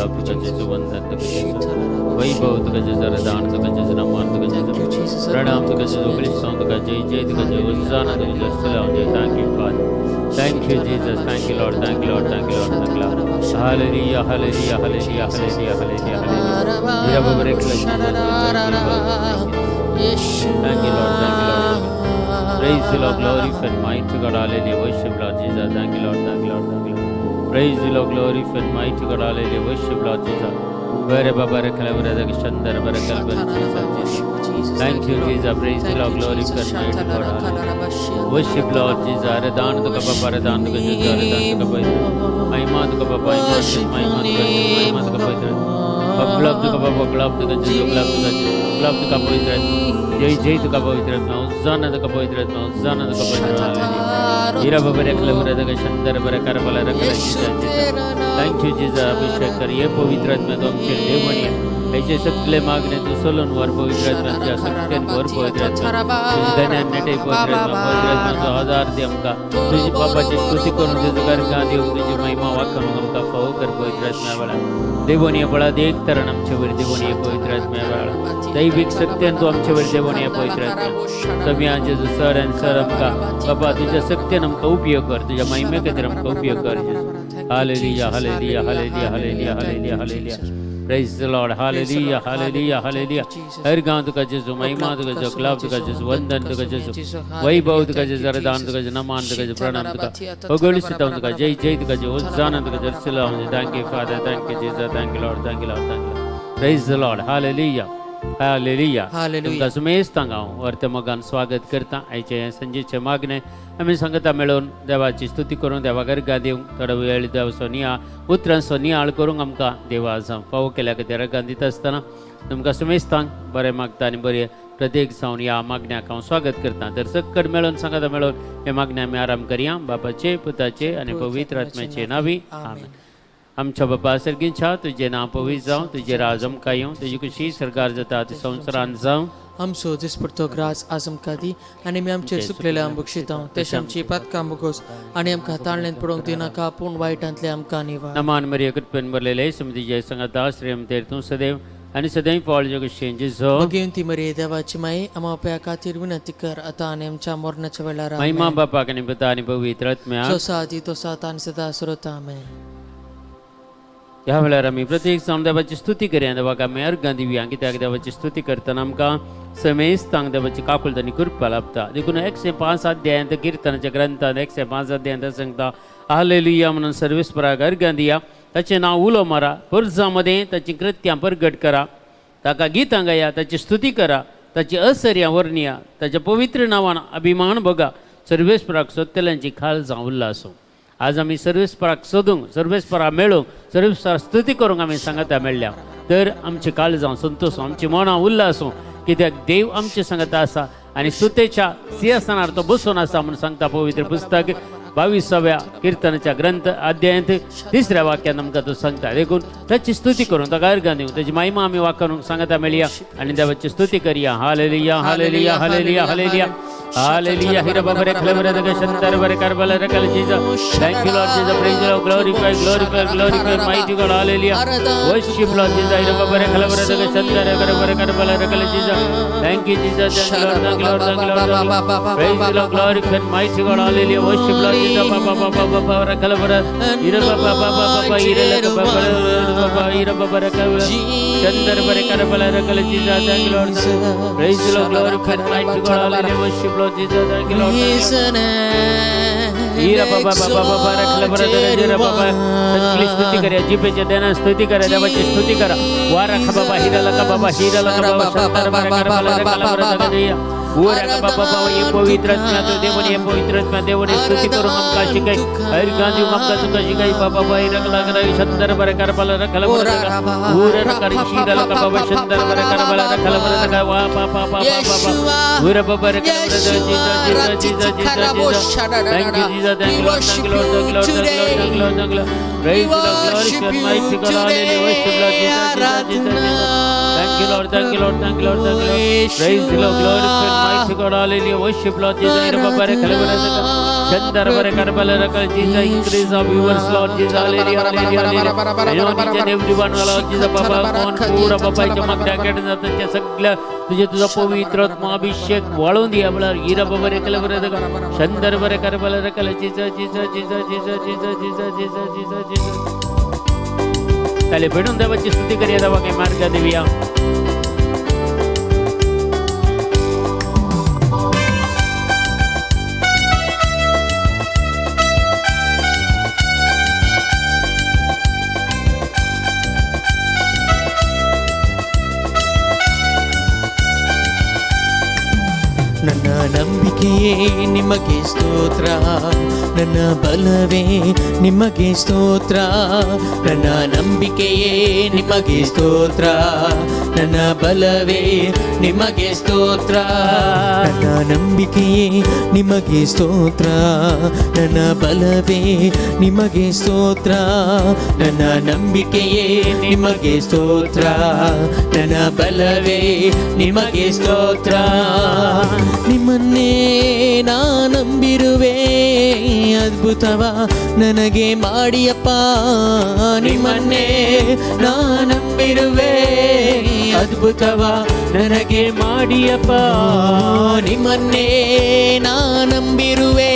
गुलाब तुका जेजू, वंदन तुका जेजू, वैभव तुका जेजू, आराधन तुका जेजू, नमन तुका Thank you, जेजू, Jesus. प्रणाम तुका जेजू, क्रिस्तांव तुका जय जय तुका जय, होजाना तुका जय, सलाम जय. Thank you Father, thank you Jesus, thank you Lord, thank you Lord, thank you Lord, thank you Lord. Hallelujah, hallelujah, hallelujah, hallelujah, hallelujah, hallelujah. Thank you, Lord. Thank you, Lord. Praise the Lord, glory and mighty God, hallelujah. Worship Lord Jesus. Thank you, Lord. Thank you, Lord. Thank you, Lord. Praise the Lord, glory and mighty God, hallelujah. Worship Lord Jesus. Where Baba Rekala Chandra Barakal Jesus. Jesus. Thank you, Jesus. Praise the Lord, glory and mighty God, hallelujah. Worship Lord Jesus. Aradhan tuka Baba, Aradhan tuka Jesus, Aradhan tuka Baba. महिमा तुका बाबा, महिमा तुका, महिमा तुका पवित्र, गुलाब तुका बाबा, गुलाब तुका जेजू, गुलाब तुका जेजू, गुलाब तुका पवित्र, जय जय तुका पवित्र आत्मा, होजाना तुका पवित्र आत्मा, होजाना तुका पवित्र. हिरा बाबा रेखला बरं दगा शंदर बरं करबला रखला. Thank you जिजा. अभिषेक कर ये पवित्र आत्मा, तू आमचे देवणी हेचे सगळे मागणे तू सोलून वर पवित्र आत्मा, तुझ्या शक्तीन वर पवित्र आत्मा, तुझ्या धन्यान नेटे पवित्र आत्मा. पवित्र आत्मा, तुझो आधार दे आमकां. तुझी बापाची स्तुती करून तुझं गर्गां दिवंक, तुझी महिमा वाखणूक आमकां फावो कर पवित्र आत्म्या वेळा. देवोनी बळा एक तरण आमचे वर, देवोनी पवित्र आत्म्या वेळा. दैविक शक्तीन तू आमचे वर, देवोनी पवित्र आत्म्या. सगळ्या जेजू सर आणि सर आमकां बाबा तुझ्या शक्तीन आमकां उपयोग कर, तुझ्या महिमे खातीर आमकां उपयोग कर जेजू. Hallelujah, hallelujah, hallelujah, hallelujah, hallelujah, hallelujah. Praise the Lord. Hallelujah, hallelujah, hallelujah. हर गांव तुका जेजू, महिमा तुका जेजू, गुलाब तुका जेजू, वंदन तुका जेजू, वैभव तुका जेजू, आराधन तुका जेजू, नमन तुका जेजू, प्रणाम तुका, होगळिसता तुका, जय जय तुका जेजू, होजाना तुका जर्सलाम. Thank you Father, thank you Jesus, thank you Lord, thank you Lord, thank you. Praise the Lord. Hallelujah, hallelujah. Hallelujah. तुमकां सुमेस्तांक हांव वर्ते मोगान स्वागत करता. आयचे संजेचे मागणे आमी सांगता मेळून देवाची स्तुती करूंक, देवा गर्गा दिवंक, थोडो वेळ देवाचो नियाळ, उतरांचो नियाळ करूंक आमकां देवा फावो केल्या खातीर रगान दिता आसतना तुमकां सुमेस्तांक बरें मागता आनी बरें प्रत्येक जावन ह्या मागण्याक हांव स्वागत करता. तर सक्कड मेळून, सांगता मेळून हे मागण्या आमी आराम करया. बापाचे, पुताचे आनी पवित्र आत्म्याचे नावी, आमेन. आमच्या बापा सर्गींच्या, तुजें नांव पवित्र जावं, तुजें राज आमकां येवं, तुजी खुशी सरकार जाता ती संवसारान जावं. आमचो दिसपडतो ग्रास आज आमकां दी आनी आमी आमचेर चुकलेले आम बक्षिता, तशें आमची पातकां मुगोस आनी आमकां ताळ्यांत पडोवंक दिनाका, पूण वायटांतले आमकां निवार. नमान मरिया, कृपेन भरलेले, समती संगता, श्रेयम तेर तूं सदैव आनी सदैव फळ जगशें जेजो. भगिवंती मरिये, देवाची माई, आमा पाप्यां खातीर विनंती कर आतां आनी आमच्या मरणाच्या वेळार. महिमा बापाक आनी पुता आनी पवित्र आत्म्याक. जसो आदी तसो आतां आनी सदां सुरत. आमेन. ह्या वेळार आमी प्रत्येक जावन देवाची स्तुती करया, देवाक आमी अर्गां दिवया, कित्याक देवाची स्तुती करतना आमकां समेस्तांक देवाची काकुळट आनी कृपा लाभता. देखून 105 अध्यायांत, किर्तनाच्या ग्रंथात 105 अध्यायांत सांगता, हालेलुया म्हणून सर्वेस्पराक अर्गां दिया, ताचें नांव उलो मारा, पुरजां मदें ताचीं कृत्यां परगट करा, ताका गितां गाया, ताची स्तुती करा, ताची असर्यां वर्णया, ताच्या पवित्र नांवान अभिमान भोगा. सर्वेस्पराक सोदतल्यांची काळजां उल्लासूं. आज आमी सर्वेस्पराक सोदूंक, सर्वेस्परा मेळूंक, सर्वेस्परा स्तुती करूंक आमी सांगता मेळ्ळ्या, तर आमची काळजां संतोष, आमची मनां उल्लासूं, कित्याक देव आमचे सांगता आसा आनी स्तुतेच्या सिंहासनार तो बसून आसा म्हणून सांगता पवित्र पुस्तक. 22व्या किर्तनाच्या ग्रंथ अध्यायांत तिसऱ्या वाक्यान आमकां तो सांगता. देखून ताची स्तुती करून, ताका अर्गां दिवंक, ताची महिमा आमी वाखाणूंक सांगता मेळया आनी देवाची स्तुती करया. Hallelujah, hallelujah, hallelujah, hallelujah, hallelujah. हिरा बाबा रे खलबरे दगे शंतर बरे करबला रे कल. Jesus, thank you Lord Jesus. Praise Lord, glorify, glorify, glorify mighty God. Hallelujah. Worship Lord Jesus. हिरा बाबा रे खलबरे दगे शंतर बरे करबला रे कल. Jesus, thank you Jesus. Thank you Lord, thank you Lord, thank you Lord. Praise Lord, glorify mighty God. Hallelujah. Worship Lord Jesus. बाबा बाबा बाबा रे खलबरे हिरा बाबा बाबा बाबा हिरा लक बाबा बाबा हिरा बाबा रे खलबरे चंदर बरे करबला रे कल. Jesus, thank you Lord. Praise Lord, glorify mighty God. Hallelujah. Worship Lord Jesus. Thank you Lord. Hira बाबा बाबा बाबा रखला बरं जरा बाबा. सगळी स्तुती करूया, जिभेच्या देना स्तुती करा, देवाची स्तुती करा. वारा खा बाबा हिरा लका बाबा हिरा लका बाबा शंकर बरं करबला रखला बरं दगदया. ऊरा का बाबा बाबा. ये पवित्र आत्म्या तो देवने, ये पवित्र आत्म्या देवने, स्तुती करून आमकां शिकाय, हर दिवंक आमकां तुका शिकाय. बाबा बाबा रखला करा शंकर बरं करबला रखला बरं ऊरा रखा शीरा लका बाबा शंकर बरं करबला रखला बरं दगा वा पा पा पा पा पा ऊरा बाबा रखला बरं. Jesus, Jesus, Jesus, Jesus, Jesus. Thank you Jesus, thank you Lord, thank you Lord, thank you Lord, thank you Lord, thank you Lord, thank you Lord. Praise the Lord, glory mighty God. Hallelujah. Worship Lord Jesus, Jesus, Jesus, Jesus. Thank you Lord, thank you Lord, thank you Lord, thank you Lord. Praise the Lord, glory mighty God. Hallelujah. Worship Lord Jesus. Chandar bare karbala rakal Jesus, increase of viewers, Lord Jesus, hallelujah, hallelujah, hallelujah. Each and everyone, Lord Jesus, बाबा कोण पूरा बाबा चमकदा ketone सगळ्या तुझे तुझा पवित्र आत्मा अभिषेक वाळून दे आपला हिरा बाबा रे कल बरे चंदर बरे Karbala रकल Jesus Jesus Jesus Jesus Jesus Jesus Jesus Jesus Jesus. ताले भेटून देवाची स्तुती करूया, देवा काही मार्ग देऊया. ನನ್ನ ನಂಬಿಕೆಯೇ ನಿಮಗೆ ಸ್ತೋತ್ರ, ನನ್ನ ಬಲವೇ ನಿಮಗೆ ಸ್ತೋತ್ರ, ನನ್ನ ನಂಬಿಕೆಯೇ ನಿಮಗೆ ಸ್ತೋತ್ರ, ನನ್ನ ಬಲವೇ ನಿಮಗೆ ಸ್ತೋತ್ರ, ನನ್ನ ನಂಬಿಕೆಯೇ ನಿಮಗೆ ಸ್ತೋತ್ರ, ನನ್ನ ಬಲವೇ ನಿಮಗೆ ಸ್ತೋತ್ರ, ನನ್ನ ನಂಬಿಕೆಯೇ ನಿಮಗೆ ಸ್ತೋತ್ರ, ನನ್ನ ಬಲವೇ ನಿಮಗೆ ಸ್ತೋತ್ರ. ನಿಮ್ಮನ್ನೇ ನಾ ನಂಬಿರುವೆ, ಅದ್ಭುತವ ನನಗೆ ಮಾಡಿಯಪ್ಪ. ನಿಮ್ಮನ್ನೇ ನಾ ನಂಬಿರುವೆ, ಅದ್ಭುತವ ನನಗೆ ಮಾಡಿಯಪ್ಪ. ನಿಮ್ಮನ್ನೇ ನಾ ನಂಬಿರುವೆ,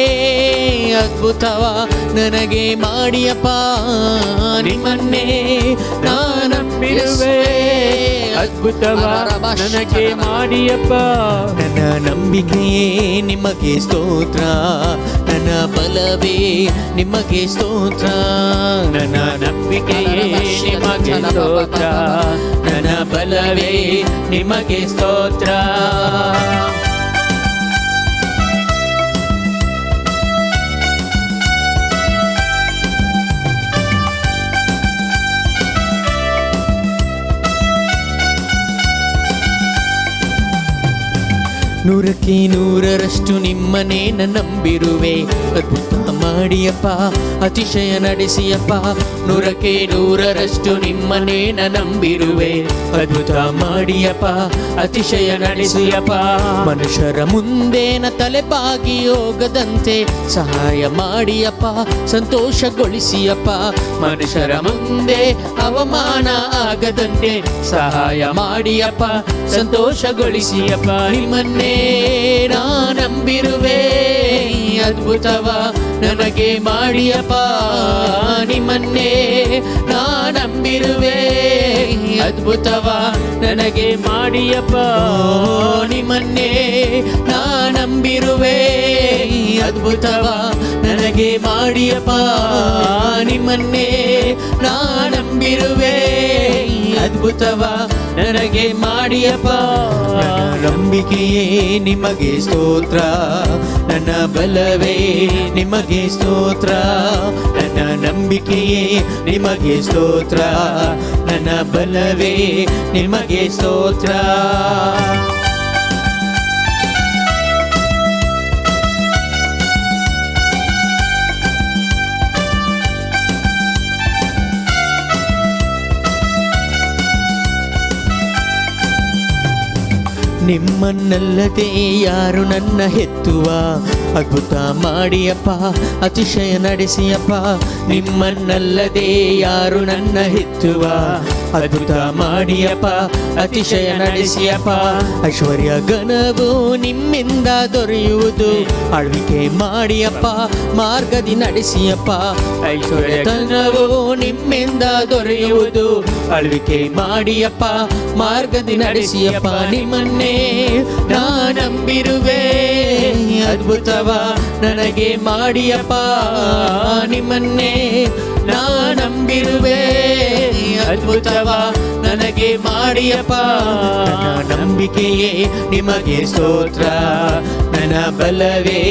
ಅದ್ಭುತವ ನನಗೆ ಮಾಡಿಯಪ್ಪ. ನಿಮ್ಮನ್ನೇ ನಾ ನಂಬಿರುವೆ, ಅದ್ಭುತವ ನನಗೆ ಮಾಡಿಯಪ್ಪ. ನನ್ನ ನಂಬಿಕೆಯೇ ನಿಮಗೆ ಸ್ತೋತ್ರ, ನನ್ನ ಬಲವೇ ನಿಮಗೆ ಸ್ತೋತ್ರ, ನನ್ನ ನಂಬಿಕೆಯೇ ನಿಮಗೆ ಸ್ತೋತ್ರ, ನನ್ನ ಬಲವೇ ನಿಮಗೆ ಸ್ತೋತ್ರ. ನೂರಕ್ಕೆ ನೂರರಷ್ಟು ನಿಮ್ಮನ್ನೇ ನಂಬಿರುವೆ, ಅದ್ಭುತ ಮಾಡಿಯಪ್ಪ, ಅತಿಶಯ ನಡೆಸಿಯಪ್ಪ. ನೂರಕ್ಕೆ ನೂರರಷ್ಟು ನಿಮ್ಮನ್ನೇ ನಂಬಿರುವೆ, ಅದ್ಭುತ ಮಾಡಿಯಪ್ಪ, ಅತಿಶಯ ನಡೆಸಿಯಪ್ಪ. ಮನುಷ್ಯರ ಮುಂದೇನ ತಲೆಬಾಗಿ ಹೋಗದಂತೆ ಸಹಾಯ ಮಾಡಿಯಪ್ಪ, ಸಂತೋಷಗೊಳಿಸಿಯಪ್ಪ. ಮನುಷ್ಯರ ಮುಂದೆ ಅವಮಾನ ಆಗದಂತೆ ಸಹಾಯ ಮಾಡಿಯಪ್ಪ, ಸಂತೋಷಗೊಳಿಸಿಯಪ್ಪ. ನಿಮ್ಮನ್ನೇ ನಾ ನಂಬಿರುವೆ, ಅದ್ಭುತವ ನನಗೆ ಮಾಡಿಯಪ್ಪ. ನಿಮ್ಮನ್ನೇ ನಾ ನಂಬಿರುವೆ, ಅದ್ಭುತವ ನನಗೆ ಮಾಡಿಯಪ್ಪ. ನಿಮ್ಮನ್ನೇ ನಾ ನಂಬಿರುವೆ, ಅದ್ಭುತವ ನನಗೆ ಮಾಡಿಯಪ್ಪ. ನಿಮ್ಮನ್ನೇ ನಾ ನಂಬಿರುವೆ, ಅದ್ಭುತವ ನನಗೆ ಮಾಡಿಯಪ್ಪ. ನನ್ನ ನಂಬಿಕೆಯೇ ನಿಮಗೆ ಸ್ತೋತ್ರ, ನನ್ನ ಬಲವೇ ನಿಮಗೆ ಸ್ತೋತ್ರ, ನನ್ನ ನಂಬಿಕೆಯೇ ನಿಮಗೆ ಸ್ತೋತ್ರ, ನನ್ನ ಬಲವೇ ನಿಮಗೆ ಸ್ತೋತ್ರ. ನಿಮ್ಮನ್ನಲ್ಲದೆ ಯಾರು ನನ್ನ ಹೆತ್ತುವ, ಅದ್ಭುತ ಮಾಡಿಯಪ್ಪ, ಅತಿಶಯ ನಡೆಸಿಯಪ್ಪ. ನಿಮ್ಮನ್ನಲ್ಲದೆ ಯಾರು ನನ್ನ ಹೆತ್ತುವ, ಅದ್ಭುತ ಮಾಡಿಯಪ್ಪ, ಅತಿಶಯ ನಡೆಸಿಯಪ್ಪ. ಐಶ್ವರ್ಯ ಘನವು ನಿಮ್ಮಿಂದ ದೊರೆಯುವುದು, ಆಳ್ವಿಕೆ ಮಾಡಿಯಪ್ಪ, ಮಾರ್ಗದಿ ನಡೆಸಿಯಪ್ಪ. ಐಶ್ವರ್ಯ ಘನವು ನಿಮ್ಮಿಂದ ದೊರೆಯುವುದು, ಆಳ್ವಿಕೆ ಮಾಡಿಯಪ್ಪ, ಮಾರ್ಗದಿ ನಡೆಸಿಯಪ್ಪ. ನಿಮ್ಮನ್ನೇ ನಾ ನಂಬಿರುವೆ, ಅದ್ಭುತವ ನನಗೆ ಮಾಡಿಯಪ್ಪ. ನಿಮ್ಮನ್ನೇ ನಾ ನಂಬಿರುವೆ, ಅದ್ಭುತವ ನನಗೆ ಮಾಡಿಯಪ್ಪ. ನನ್ನ ನಂಬಿಕೆಯೇ ನಿಮಗೆ ಸ್ತೋತ್ರ, ನನ್ನ ಬಲವೇ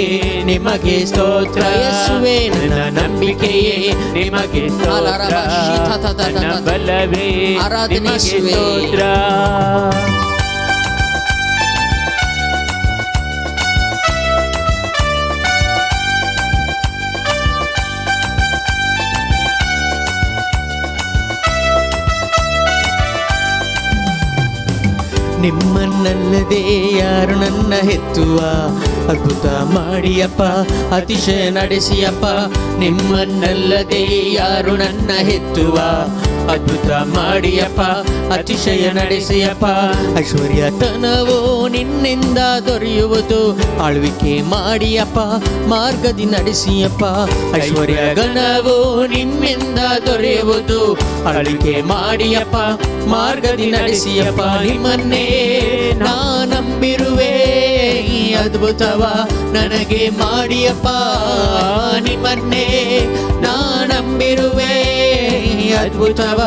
ನಿಮಗೆ ಸ್ತೋತ್ರ, ಯೇಸುವೇ ನನ್ನ ನಂಬಿಕೆಯೇ ನಿಮಗೆ ಸ್ತೋತ್ರ, ನನ್ನ ಬಲವೇ ನಿಮಗೆ ಸ್ತೋತ್ರ. ನಿಮ್ಮನ್ನಲ್ಲದೆ ಯಾರು ನನ್ನ ಹೆತ್ತುವ, ಅದ್ಭುತ ಮಾಡಿಯಪ್ಪ, ಅತಿಶಯ ನಡೆಸಿಯಪ್ಪ, ನಿಮ್ಮನ್ನಲ್ಲದೆ ಯಾರು ನನ್ನ ಹೆತ್ತುವ. ಅದ್ಭುತ ಮಾಡಿಯಪ್ಪ, ಅತಿಶಯ ನಡೆಸಿಯಪ್ಪ, ಐಶ್ವರ್ಯತನವೋ ನಿನ್ನಿಂದ ದೊರೆಯುವುದು. ಆಳ್ವಿಕೆ ಮಾಡಿಯಪ್ಪ, ಮಾರ್ಗದಿ ನಡೆಸಿಯಪ್ಪ, ಐಶ್ವರ್ಯ ಘನವೋ ನಿನ್ನಿಂದ ದೊರೆಯುವುದು. ಆಳ್ವಿಕೆ ಮಾಡಿಯಪ್ಪ, ಮಾರ್ಗದಿ ನಡೆಸಿಯಪ್ಪ, ನಿಮ್ಮನ್ನೇ ನಾ ನಂಬಿರುವೆ, ಅದ್ಭುತವ ನನಗೆ ಮಾಡಿಯಪ್ಪ. ನಿಮ್ಮನ್ನೇ ನಾ ನಂಬಿರುವೆ, ಅದ್ಭುತವ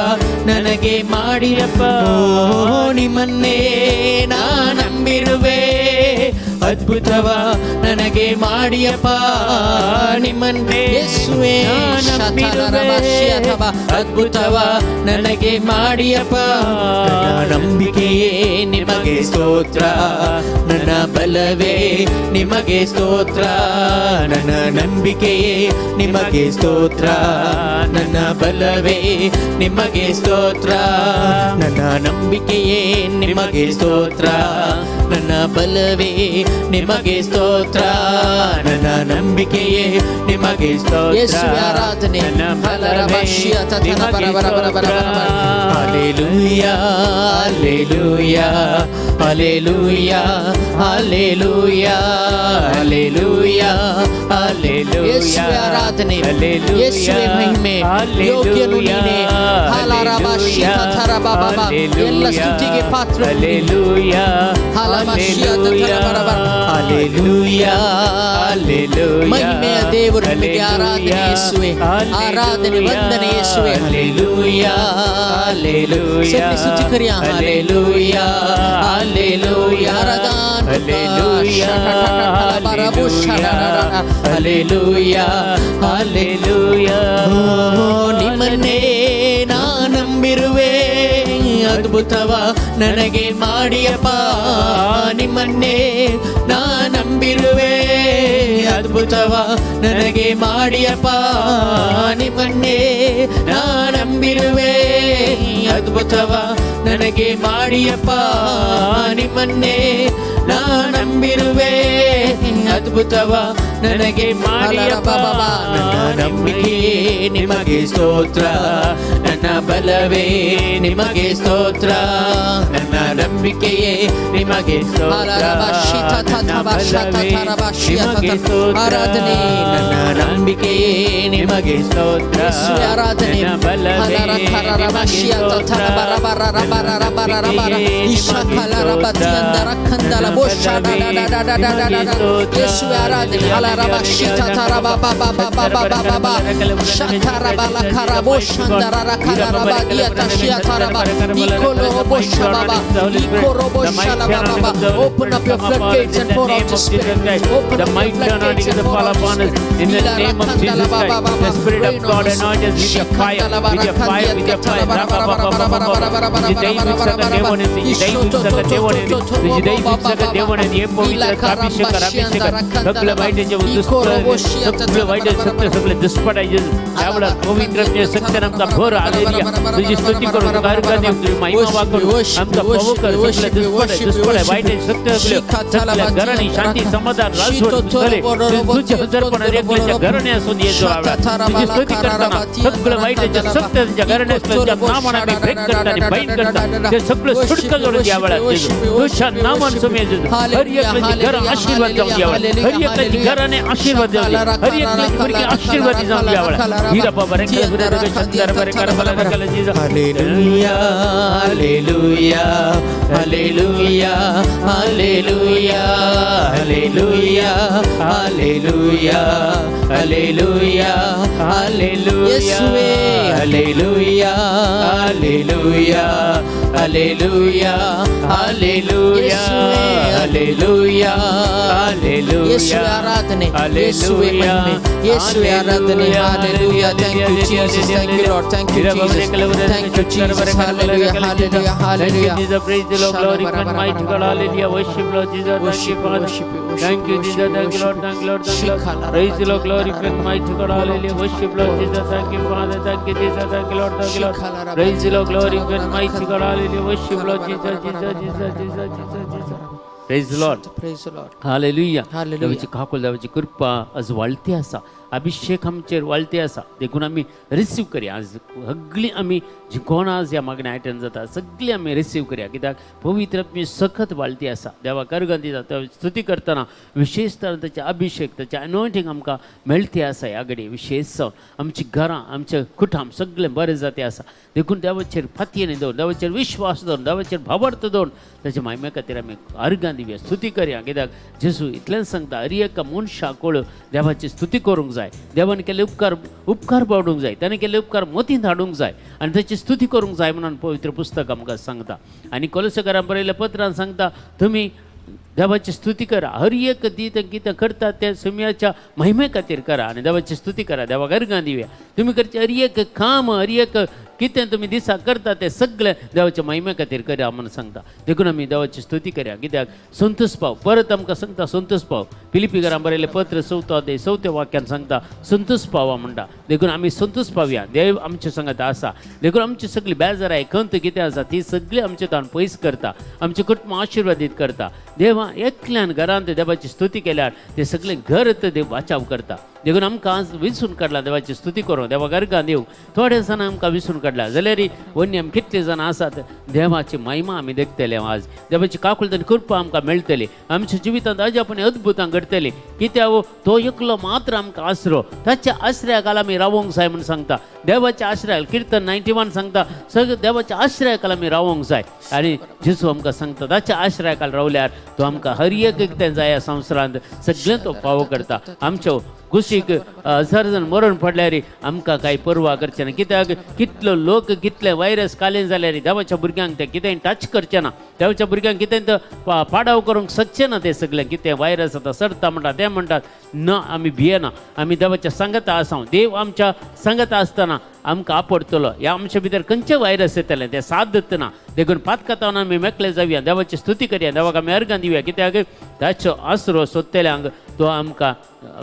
ನನಗೆ ಮಾಡಿಯಪ್ಪ. ನಿಮ್ಮನ್ನೇ ನಾ ನಂಬಿರುವೆ, ಅದ್ಭುತವ ನನಗೆ ಮಾಡಿಯಪ್ಪ. ನಿಮ್ಮನ್ನೇ ಯೇಸುವೇ ಅದ್ಭುತವ ನನಗೆ ಮಾಡಿಯಪ್ಪ. ನನ್ನ ನಂಬಿಕೆಯೇ ನಿಮಗೆ ಸ್ತೋತ್ರ, ನನ್ನ ಬಲವೇ ನಿಮಗೆ ಸ್ತೋತ್ರ, ನನ್ನ ನಂಬಿಕೆಯೇ ನಿಮಗೆ ಸ್ತೋತ್ರ, ನನ್ನ ಬಲವೇ ನಿಮಗೆ ಸ್ತೋತ್ರ, ನನ್ನ ನಂಬಿಕೆಯೇ ನಿಮಗೆ ಸ್ತೋತ್ರ, ನನ್ನ ಬಲವೇ ನಿಮಗೆ ಸ್ತೋತ್ರ, ನನ್ನ ನಂಬಿಕೆಯೇ ನಿಮಗೆ ಸ್ತೋತ್ರ, ಆರಾಧನೆ. ನನ್ನ ಬಲವೇ ನಿಮಗೆ ಸ್ತೋತ್ರ. Hallelujah, hallelujah, hallelujah, hallelujah, hallelujah, hallelujah. ಯೇಸುವೆ ಆರಾಧನೆ, ಯೇಸುವೆ ಮಹಿಮೆ, ಯೋಗ್ಯನು ನೀನೇ. ಹಾಲಾರಬ ಶಿಖಥರಬ ಬಬ. ಎಲ್ಲ ಸ್ತುತಿಗೆ ಪಾತ್ರ. ಹಲ್ಲೆಲೂಯಾ, ಹಾಲಮ ಶಿಯಥರಬ. Hallelujah, hallelujah. ಮಹಿಮೆಯ ದೇವರು ನಿಮಗೆ ಆರಾಧನೆ ಯೇಸುವೆ, ಆರಾಧನೆ, ವಂದನೆ ಯೇಸುವೆ. Hallelujah, hallelujah. सबने स्तुति करिया. ಹಲ್ಲೆಲೂಯಾ, ಹಲ್ಲೆಲೂಯಾ, ಆರಾಧನೆ. Hallelujah, hallelujah, hallelujah. ನಿಮ್ಮನ್ನೇ ನಾ ನಂಬಿರುವೆ, ಅದ್ಭುತವ ನನಗೆ ಮಾಡಿಯಪ್ಪ. ನಿಮ್ಮನ್ನೇ ನಾ ನಂಬಿರುವೆ, ಅದ್ಭುತವ ನನಗೆ ಮಾಡಿಯಪ್ಪ. ನಿಮ್ಮನ್ನೇ ನಾ ನಂಬಿರುವೆ, ಅದ್ಭುತವ ನನಗೆ ಮಾಡಿಯಪ್ಪ. ನಿಮ್ಮನ್ನೇ ನಾ ನಂಬಿರುವೆ, ಅದ್ಭುತವ ನನಗೆ ಮಾಡಿಯಪ್ಪ. ನನ್ನ ನಂಬಿಕೆಯೇ ನಿಮಗೆ ಸ್ತೋತ್ರ, ನನ್ನ ಬಲವೇ ನಿಮಗೆ ಸ್ತೋತ್ರ, ನನ್ನ ನಂಬಿಕೆಯೇ ನಿಮಗೆ ಸ್ತೋತ್ರ, ನನ್ನ ಬಲವೇ ನಿಮಗೆ ಸ್ತೋತ್ರ, ಆರಾಧನೆ. ನನ್ನ ನಂಬಿಕೆಯೇ ನಿಮಗೆ ಸ್ತೋತ್ರ, ಯೇಸುವೆ ಆರಾಧನೆ. ನನ್ನ ಬಲವೇ ನಿಮಗೆ ಸ್ತೋತ್ರ, ಯೇಸುವೆ ಆರಾಧನೆ. ಹಲರಬ ಶಿಥರಬ ಬಬ ಬಬ ಬಬ ಬಬ ಶಥರಬ ಲಖರಬೋ ಶಂದರ ಖಲರಬ ದಿಯತ ಶಿಯಥರಬ ಇಕೋಲೋಬೋ ಶಬಬ ಇಕೋರೋಬೋ ಶಲಬ ಬಬ. Open up your floodgates and pour out your spirit. Open The up your mighty anointing floodgates is and pour fall out your upon us spirit. in the name of Jesus Christ. The Spirit of God anoint us with your fire, with your fire, with your fire. सगळं वाईटाचे सगळं white सत्य सगळे दुष्पटायचे त्यावेळेला पवित्र सत्य आमचा भर आलेली. तुझी स्तुती करू, तुका अर्घ देऊ, तुझी महिमा वाकरू, आमचा प्रभू कर. सगळे दुष्पट दुष्पट वाईट सत्य सगळे सगळ्या घराणी शांती समाधान राजवट झाले. तुझे हजरपणा एकल्याच्या घराणे असून येतो. तुझी स्तुती करताना सगळं वाईटाचे सत्य त्यांच्या घराणे असलं त्या नावाने आम्ही ब्रेक करता आणि बाईंड करता. ते सगळं सुटका जोडून यावेळा तुझ्या नावाने सुमी. हर एकल्याची घर आशीर्वाद जाऊन यावेळा, हर एकल्याची घराने आशीर्वाद जाऊ दे, हर एकल्याची मुलगी आशीर्वाद जाऊन यावेळा. हिरा बाबा रे hallelujah, hallelujah, hallelujah, hallelujah, hallelujah, hallelujah, hallelujah, hallelujah. ಯೇಸುವೇ. ಹಲ್ಲೆಲೂಯಾ, ಹಲ್ಲೆಲೂಯಾ, ಹಲ್ಲೆಲೂಯಾ, ಹಲ್ಲೆಲೂಯಾ, ಯೇಸುವೇ. Hallelujah, hallelujah. ಯೇಸುವೆ ಆರಾಧನೆ, ಯೇಸುವೆ ಮಹಿಮೆ, ಯೇಸುವೆ ಆರಾಧನೆ. Hallelujah. Thank you Jesus, thank you Lord, thank you Jesus, thank you Jesus. Hallelujah, hallelujah, hallelujah. Jesus, praise the Lord, glory and mighty God, hallelujah. Worship Lord Jesus, thank you Worship you, Father. worship you, worship Thank you you, Jesus, thank you worship Lord, you. thank you Lord, thank you Lord. Praise the Lord, glory and mighty God, hallelujah. Worship Lord Jesus, thank you Father, thank you Jesus, thank you Lord, thank you Lord. Praise the Lord, glory and mighty God, hallelujah. Worship Lord Jesus, Jesus, Jesus, Jesus, Jesus, Jesus. Praise Lord. Praise Lord. Hallelujah. Hallelujah. देवाची काकूल, देवाची कृपा आज वाळती आसा, अभिषेक आमचेर वाळती आसा. देखून आमी receive करया आज. सगळीं आमी जी कोण आज ह्या मागण्या आयटन जाता सगळीं आमी रिसीव करया, कित्याक पवित्र आत्मी सखत वाळती आसा. देवाक अर्गां दिता, देवाची स्तुती करतना विशेष तरेन ताचे अभिषेक, ताचें अनॉयंटींग आमकां मेळती आसा. ह्या घडये विशेष जावन आमची घरां, आमचें कुटुंब सगळें बरें जाते आसा. देखून देवाचेर फातयेन दवरून, देवाचेर विश्वास दवरून, देवाचेर भावार्थ दवरून ताच्या मायमे खातीर आमी अर्गां दिवया, स्तुती करया. कित्याक जेजू इतलेंच सांगता, हर एका मनशाक देवाची स्तुती करूंक जाय, देवान केल्ले उपकार उपकार पावडूंक जाय, ताणें केल्ले उपकार मतींत हाडूंक जाय आनी ताची स्तुती करूंक जाय म्हणून पवित्र पुस्तक आमकां सांगता. आनी कोलसकारां बरयल्ल्या पत्रान सांगता, तुमी देवाची स्तुती करा, हर एक दीत कितें करता तें सुम्याच्या महिमे खातीर करा आनी देवाची स्तुती करा, देवाक अर्गां दिवया. तुमी करचें हर एक काम, हर एक कितें तुमी दिसा करता तें सगळें देवाच्या महिमे खातीर करा म्हणून सांगता. देखून आमी देवाची स्तुती करया, कित्याक संतोष पाव परत आमकां सांगता, संतोष पाव. फिलिपीकरां बरयलें पत्र चवथो अध्याय चवथ्या वाक्यान सांगता, संतोष पावा म्हणटा. देखून आमी संतोष पावया, देव आमचे सांगता आसा. देखून आमची सगळी बेजाराय, खंत कितें आसा ती सगळी आमचे ताण पयस करता, आमचें कुटुंब आशिर्वादीत करता. देवा एकल्यान घरांत देवाची स्तुती केल्यार ते सगळें घर तर देव वाचाव करता. देखून आमकां आज विसरून काडला देवाची स्तुती करूं, देवाक अर्गां दिवंक. थोडे जाणां आमकां विसरून काडला जाल्यार वन्य आमी कितले जाणां आसात देवाची महिमा आमी देखतले आज. देवाची काकुळट आनी कृपा आमकां मेळटली, आमच्या जिवितांत अजापणी अद्भुतां घडटली. कित्याक तो एकलो मात्र आमकां आसरो, ताच्या आश्रयाक आमी रावोंक जाय म्हूण सांगता. देवाच्या आश्रयाक किर्तन 91 सांगता, सगळें देवाच्या आश्रयाक आमी रावोंक जाय. आनी जेजू आमकां सांगता ताच्या आश्रयाक रावल्यार तो आमकां हर एक कितें जाय संवसारांत सगळें तो फावो करता. आमच्यो कुशीक हजार जाण मरण पडल्यार आमकां कांय पर्वा करचें ना, कित्याक कितलो लोक कितले वायरस कालें जाल्यार देवाच्या भुरग्यांक तें कितेंय टच करचें ना, देवाच्या भुरग्यांक कितें तर पाडाव करूंक शकचें ना. तें सगळें कितें वायरस आतां सरता म्हणटा तें म्हणटात ना, आमी भियेना, आमी देवाच्या सांगता आसा. देव आमच्या सांगता आसतना आमकां आपडतलो, ह्या आमच्या भितर खंयचे वायरस येतले ते साथ दितना. देखून पातकतावन आमी मेकळे जावया, देवाची स्तुती करया, देवाक आमी अर्गां दिवया, कित्याक ताचो आसरो सोदतल्यांक तो आमकां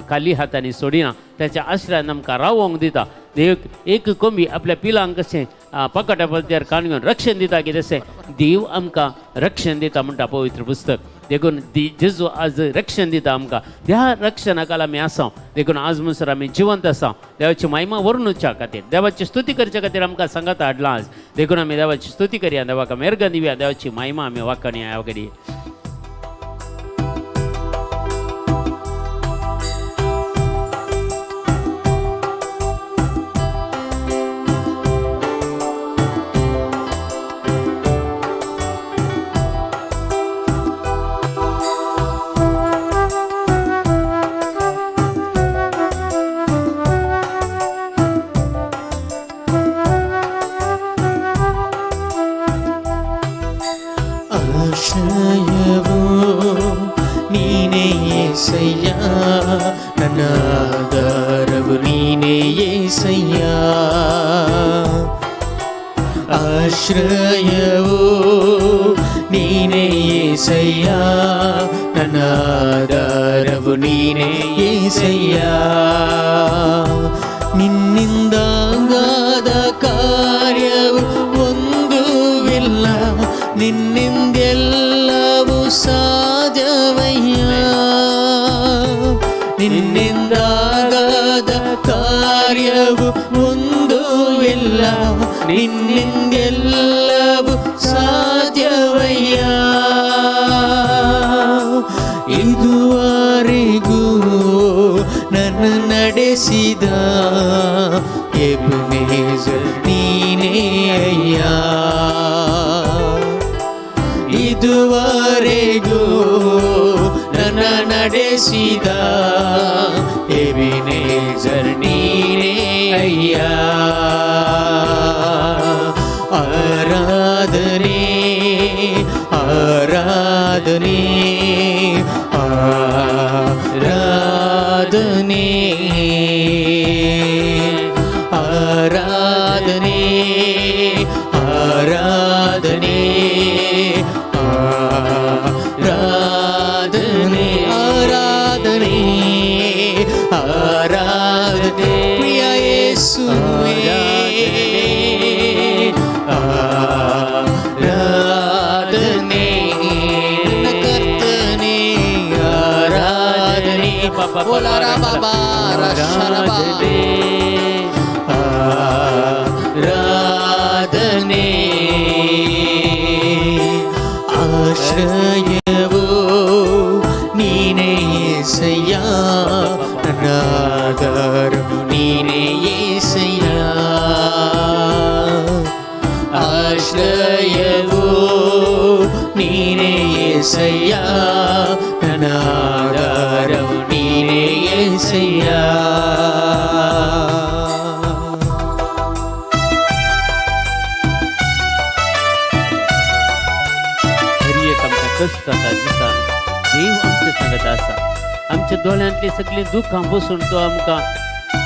खाली हातांनी सोडिना, ताच्या आश्रयान आमकां रावोंक दिता. देव एक कोंबी आपल्या पिलांक कशें पकटा पलत्यार कान घेवन रक्षण दिता की तशें देव आमकां रक्षण दिता म्हणटा पवित्र पुस्तक. देखून जेजू आज रक्षण दिता आमकां, त्या रक्षणाकाल आमी आसा. देखून आज म्हणसर आमी जिवंत आसा देवाची महिमा वर्णुच्या खातीर, देवाची स्तुती करच्या खातीर आमकां सांगात हाडलां आज. देखून आमी देवाची स्तुती करया, देवाक आमी अर्गां दिवया, देवाची महिमा आमी वाखाणया. वगैरे ಆಶ್ರಯವು ನೀನೇ ಏಸಯ್ಯ, ನನ್ನ ಆಧಾರವು ನೀನೇ ಏಸಯ್ಯ. ಆಶ್ರಯವು ನೀನೇ ಏಸಯ್ಯ, ನನ್ನ ಆಧಾರವು ನೀನೇ ಏಸಯ್ಯ. ನಿನ್ನಿಂದಾಗಾದ ಕಾರ್ಯವು ಒಂದೂ ಇಲ್ಲ, ನಿನ್ನಿಂದೆಲ್ಲವೂ ಸಾಧ್ಯವಯ್ಯ. ನಿನ್ನಿಂದಾಗದ ಕಾರ್ಯವು ಒಂದೂ ಇಲ್ಲ, ನಿನ್ನಿಂದೆಲ್ಲವೂ ಸಾಧ್ಯವಯ್ಯ. ಇದುವರೆಗೂ ನನ್ನ ನಡೆಸಿದ ಎಬನೇಜರ್ ನೀನೇ ಅಯ್ಯ. ಇದುವರೆಗೂ ನನ್ನ ನಡೆಸಿದ ಎಬಿನೇಜರ್ ನೀನೇ ಅಯ್ಯ. ಆರಾಧನೆ ಆರಾಧನೆ ಆರಾಧನೆ ಆರಾಧನೆ ಆರಾಧನೆ ಆರಾಧನೆ ಆರಾಧನೆ ಆರಾಧನೆ ಪ್ರಿಯ ಯೇಸುವೇ ಆರಾಧನೆ ನನ್ನ ಕರ್ತನೆ Ola Rababa ಆರಾಧನೆ ಆಶ್ರಯವು ನೀನೇ ಯೇಸಯ್ಯ, ನನ್ನ ಆಧಾರವು ನೀನೇ ಯೇಸಯ್ಯ. ಆಶ್ರಯವು ನೀನೇ ಯೇಸಯ್ಯ, ನನ್ನ ಆಧಾರವು ನೀನೇ ಯೇಸಯ್ಯ. हर एक आमकां कश्ट जाता दिसान देव आमच्या सांगत आसा. आमच्या दोळ्यांतली सगळीं दुखां बसून तो आमकां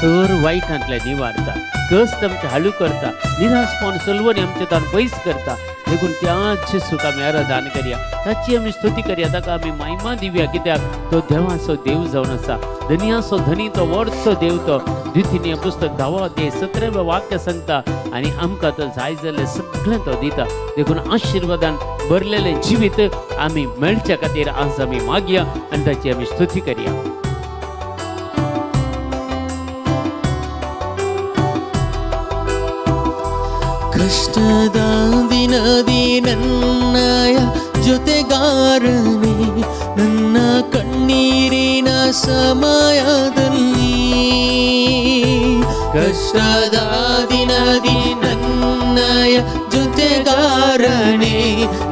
तर वायटांतले निवारता, कश्ट आमचें हालू करता, निराशपण सलवणी आमचे तान पयस करता. देखून त्याच जेसूक आमी आराधन करया, ताची आमी स्तुती करया, ताका आमी महिमा दिवया. कित्याक तो देवाचो देव जावन आसा, धनयाचो धनी तो, व्हडचो देव तो. द्वितीय पुस्तक 10 अध्याय 17 वाक्य सांगता आनी आमकां तो जाय जाल्लें सगळें तो दिता. देखून आशिर्वादान भरलेलें जिवीत आमी मेळच्या खातीर आज आमी मागया आनी ताची आमी स्तुती करया. ಕಷ್ಟದ ದಿನದಿ ನನ್ನಯ ಜೊತೆಗಾರನೇ, ನನ್ನ ಕಣ್ಣೀರಿನ ಸಮಯದಲ್ಲಿ. ಕಷ್ಟದ ದಿನದಿ ನನ್ನಯ ಜೊತೆಗಾರನೇ,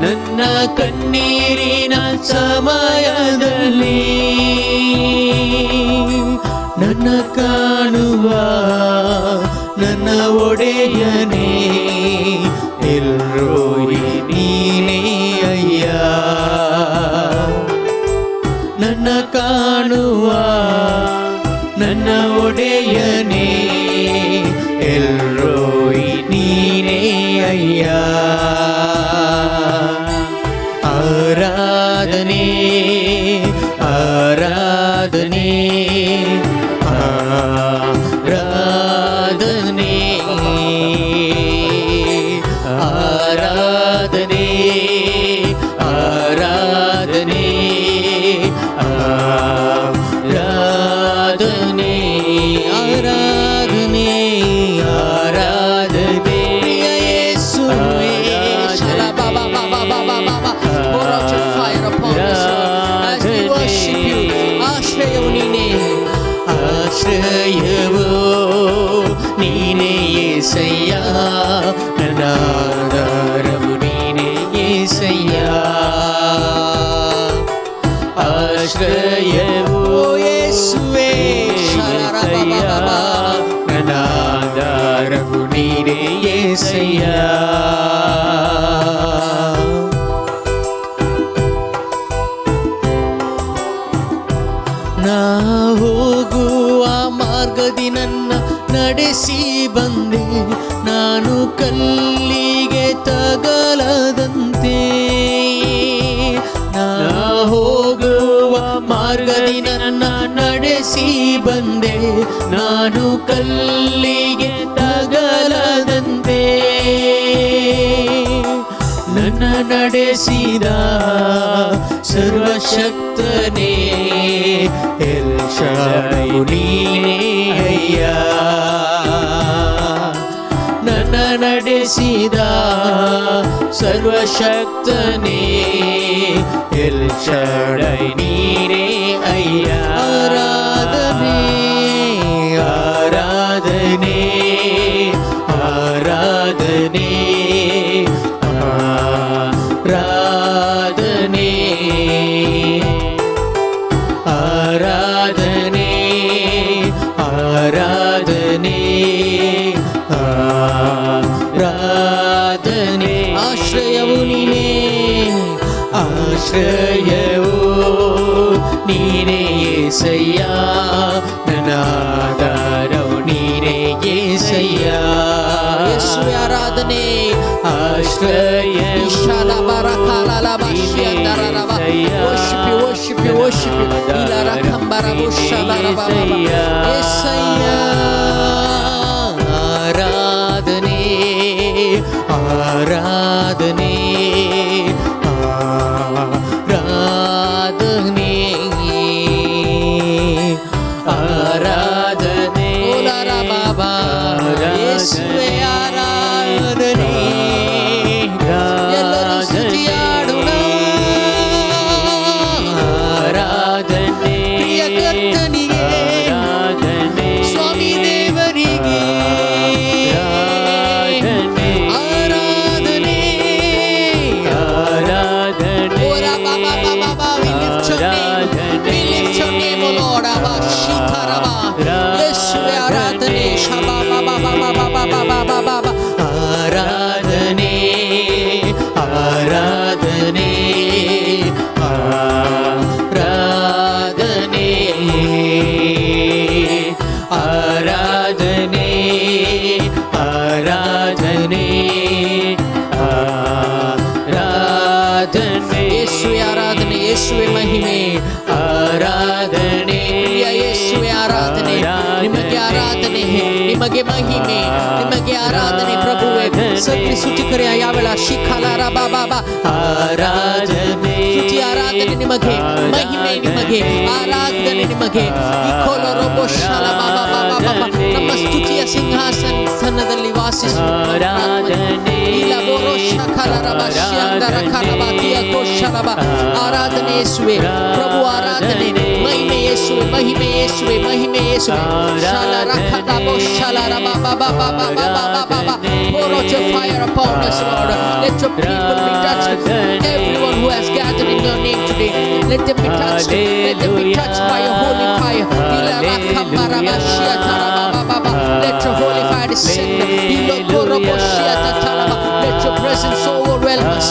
ನನ್ನ ಕಣ್ಣೀರಿನ ಸಮಯದಲ್ಲಿ. ನನ್ನ ಕಾಣುವ ನನ್ನ ಒಡೆಯನೇ, ಎಲ್ರೋಯಿ ನೀನೇ ಅಯ್ಯ. ನನ್ನ ಕಾಣುವ ನನ್ನ ಒಡೆಯನೇ, ಎಲ್ರೋಯಿ ನೀನೇ ಅಯ್ಯ. ಆರಾಧನೆ ಆರಾಧನೆ ಆರಾಧನೆ ಆರಾಧನೆ ಆರಾಧನೆ ಆರಾಧನೆ ಆರಾಧನೆ ಆರಾಧನೆ ಯೇಸುವೇ. Shalababa baba baba baba. Pour out your fire upon us, Lord, as we worship you. ಆಶ್ರಯವು ನೀನೇ, ಆಶ್ರಯವು ನೀನೇ ಯೇಸಯ್ಯ, ನನ್ನ ಆಧಾರವು ನೀನೇ ಯೇಸಯ್ಯ. ಆಶ್ರಯವು ಯೇಸುವೇ. Shalababa. ನನ್ನ ಆಧಾರವು ನೀನೇ ಯೇಸಯ್ಯ. ನಾ ಹೋಗುವ ಮಾರ್ಗದಿ ನನ್ನ ನಡೆಸಿ ಬಂದೆ, ನಾನು ಕಲ್ಲಿಗೆ ತಗಲದಂತೆ. ನಾ ಹೋಗುವ ಮಾರ್ಗದಿ ನನ್ನ ನಡೆಸಿ ಬಂದೆ, ನಾನು ಕಲ್ಲಿಗೆ ತಗಲದಂತೆ. ನನ್ನ ನಡೆಸಿದ ಸರ್ವಶಕ್ತನೇ, ಎಲ್ ಶಾಡೈ ನೀನೇ ಅಯ್ಯ. ನನ್ನ ನಡೆಸಿದ ಸರ್ವಶಕ್ತನೇ, ಎಲ್ ಶಾಡೈ ನೀನೇ ಅಯ್ಯ. ಆರಾಧನೆ ಆರಾಧನೆ ಆರಾಧನೆ ಆರಾಧನೆ ಆರಾಧನೆ ಆರಾಧನೆ ಆರಾಧನೆ. ಆಶ್ರಯವು ನೀನೇ, ಆಶ್ರಯವು ನೀನೇ ಯೇಸಯ್ಯ, ನನ್ನ ಆಧಾರವು ನೀನೇ ಯೇಸಯ್ಯ. ಯೇಸುವೇ ಆರಾಧನೆ. ಆಶ್ರಯವು Worship you, worship you, worship you. Yesayya. ಆರಾಧನೆ ಆರಾಧನೆ ಆರಾಧನೆ ರಬಾ. ಯೇಸುವೆ ಆರಾಧನೆ. ಶಬಾ ಬಾ ಬಾ ಬಾ ಬಾ ಬಾ ಬಾ ಬಾ ಬಾ ಬಾ. ಆರಾಧನೆ, ಆರಾಧನೆ, ಆರಾಧನೆ, ಆರಾಧನೆ, ಆರಾಧನೆ, ಆರಾಧನೆ. ಯೇಸುವೆ ಆರಾಧನೆ, ಯೇಸುವೆ ಮಹಿಮೆ. ಆರಾಧನೆ. ಪ್ರಿಯ ಯೇಸುವೆ ಆರಾಧನೆ, ನಿಮಗೆ ಆರಾಧನೆ, ನಿಮಗೆ ಮಹಿಮೆ, ನಿಮಗೆ ಆರಾಧನೆ ಪ್ರಭುವೆ. ಸಗಳಿ ಸ್ತುತಿ ಕರೆಯ ಯಾವೆಳ ಶಿಖಲಾರ ಬಾ ಬಾ ಬಾ. ಆರಾಧನೆ. ಸ್ತುತಿ ಆರಾಧನೆ ನಿಮಗೆ, ಮಹಿಮೆ ನಿಮಗೆ, ಆರಾಧನೆ ನಿಮಗೆ. ಇಕೋಲೋ ರೋಬೋ ಶಾಲ ಬಾ ಬಾ ಬಾ ಬಾ ಬಾ. ನಮ್ಮ ಸ್ತುತಿಯ ಸಿಂಹಾಸನದಲ್ಲಿ ವಾಸಿಸುವ ಆರಾಧನೆ ಯೇಸುವೆ ಪ್ರಭು, ಆರಾಧನೆ, ಮಹಿಮೆ ಯೇಸುವೆ, ಮಹಿಮೆ ಯೇಸುವೆ, ಮಹಿಮೆ ಯೇಸುವೆ. ಶಾಲ ರಖ ಶಾಲ ರ ಬಾ ಬಾ ಬಾ ಬಾ ಬಾ ಬಾ ಬಾ ಬಾ ಬಾ. Pour out your fire upon us, Lord. Let your people be touched. Everyone who has gathered in your name today, let them be touched. Let them be touched by your holy fire. Let your holy fire descend. Let your presence overwhelm us.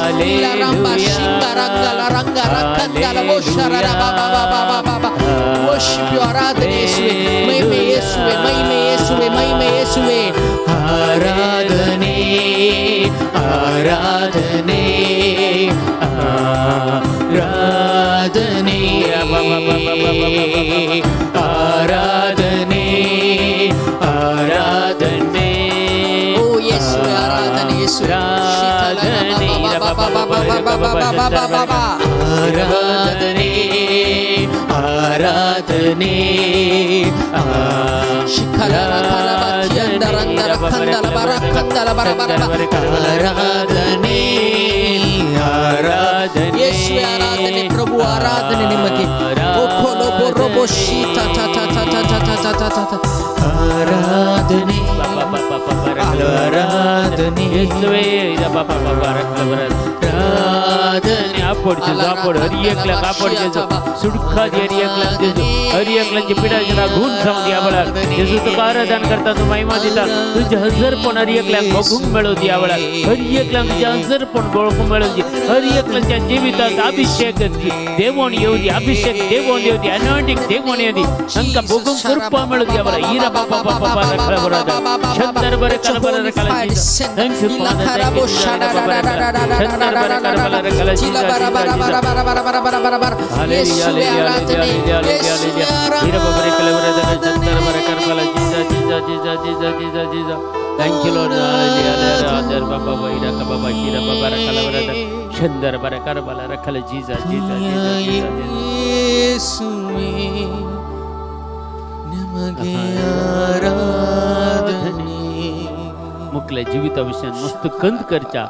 Worship you, ಆರಾಧನೆ ಯೇಸುವೆ, ಮಹಿಮೆ ಯೇಸುವೆ, ಮಹಿಮೆ ಯೇಸುವೆ, ಮಹಿಮೆ ಯೇಸುವೆ. ಆರಾಧನೆ, ಆರಾಧನೆ, ಆರಾಧನೆ, ಆರಾಧನೆ, ಆರಾಧನೆ. ಓ ಯೇಸುವೆ ಆರಾಧನೆ, ಯೇಸುವೆ. ಆರಾಧನೆ, ಆರಾಧನೆ, ಆರಾಧನೆ, ಆರಾಧನೆ. ಯೇಸುವೆ ಆರಾಧನೆ ಪ್ರಭು, ಆರಾಧನೆ ನಿಮಗೆ. ಓ ರೋಬೋ ಶೀತ ತ ತ ತ ತ ತ ತ ತ ತ ತ. ಆರಾಧನೆ, ಆರಾಧನೆ. ಯೇಸುವೆ. ಆರಾಧನೆ. ಕಾಪಾಡು, ಕಾಪಾಡು, हर कापाड जेजू, सुटका दी हर एकल्याक जेजू, हर एकल्याची पिडा जेना गुण जावं दी वेळार जेजू. तुका आराधन करता, तूं महिमा दिता. तुजें हजरपण हर एकल्याक भोगूंक मेळूं दी ह्या वेळार. हर एकल्याक तुजें हजरपण वळखूंक मेळूं दी. हर एकल्याच्या जिवितांत अभिषेक देवण येवं दी, अभिषेक देवण येवं दी, अनॉयंटिंग देवण येवं दी. तांकां भोगूंक कृपा मेळूं दी ह्या वेळार. इरा बाबा बाबा बाबा बरोबर शंकर बरे कल बरे कल. Thank you Father, thank you. ಯೇಸುವೆ ಆರಾಧನೆ, ಯೇಸುವೆ ಆರಾಧನೆ. Thank you, Lord. Chandar Jesus, Jesus, Jesus, Jesus. ಯೇಸುವೇ ನಿಮಗೆ ಆರಾಧನೆ. मुकल्या जिविता विशयान मस्त कंत करच्या,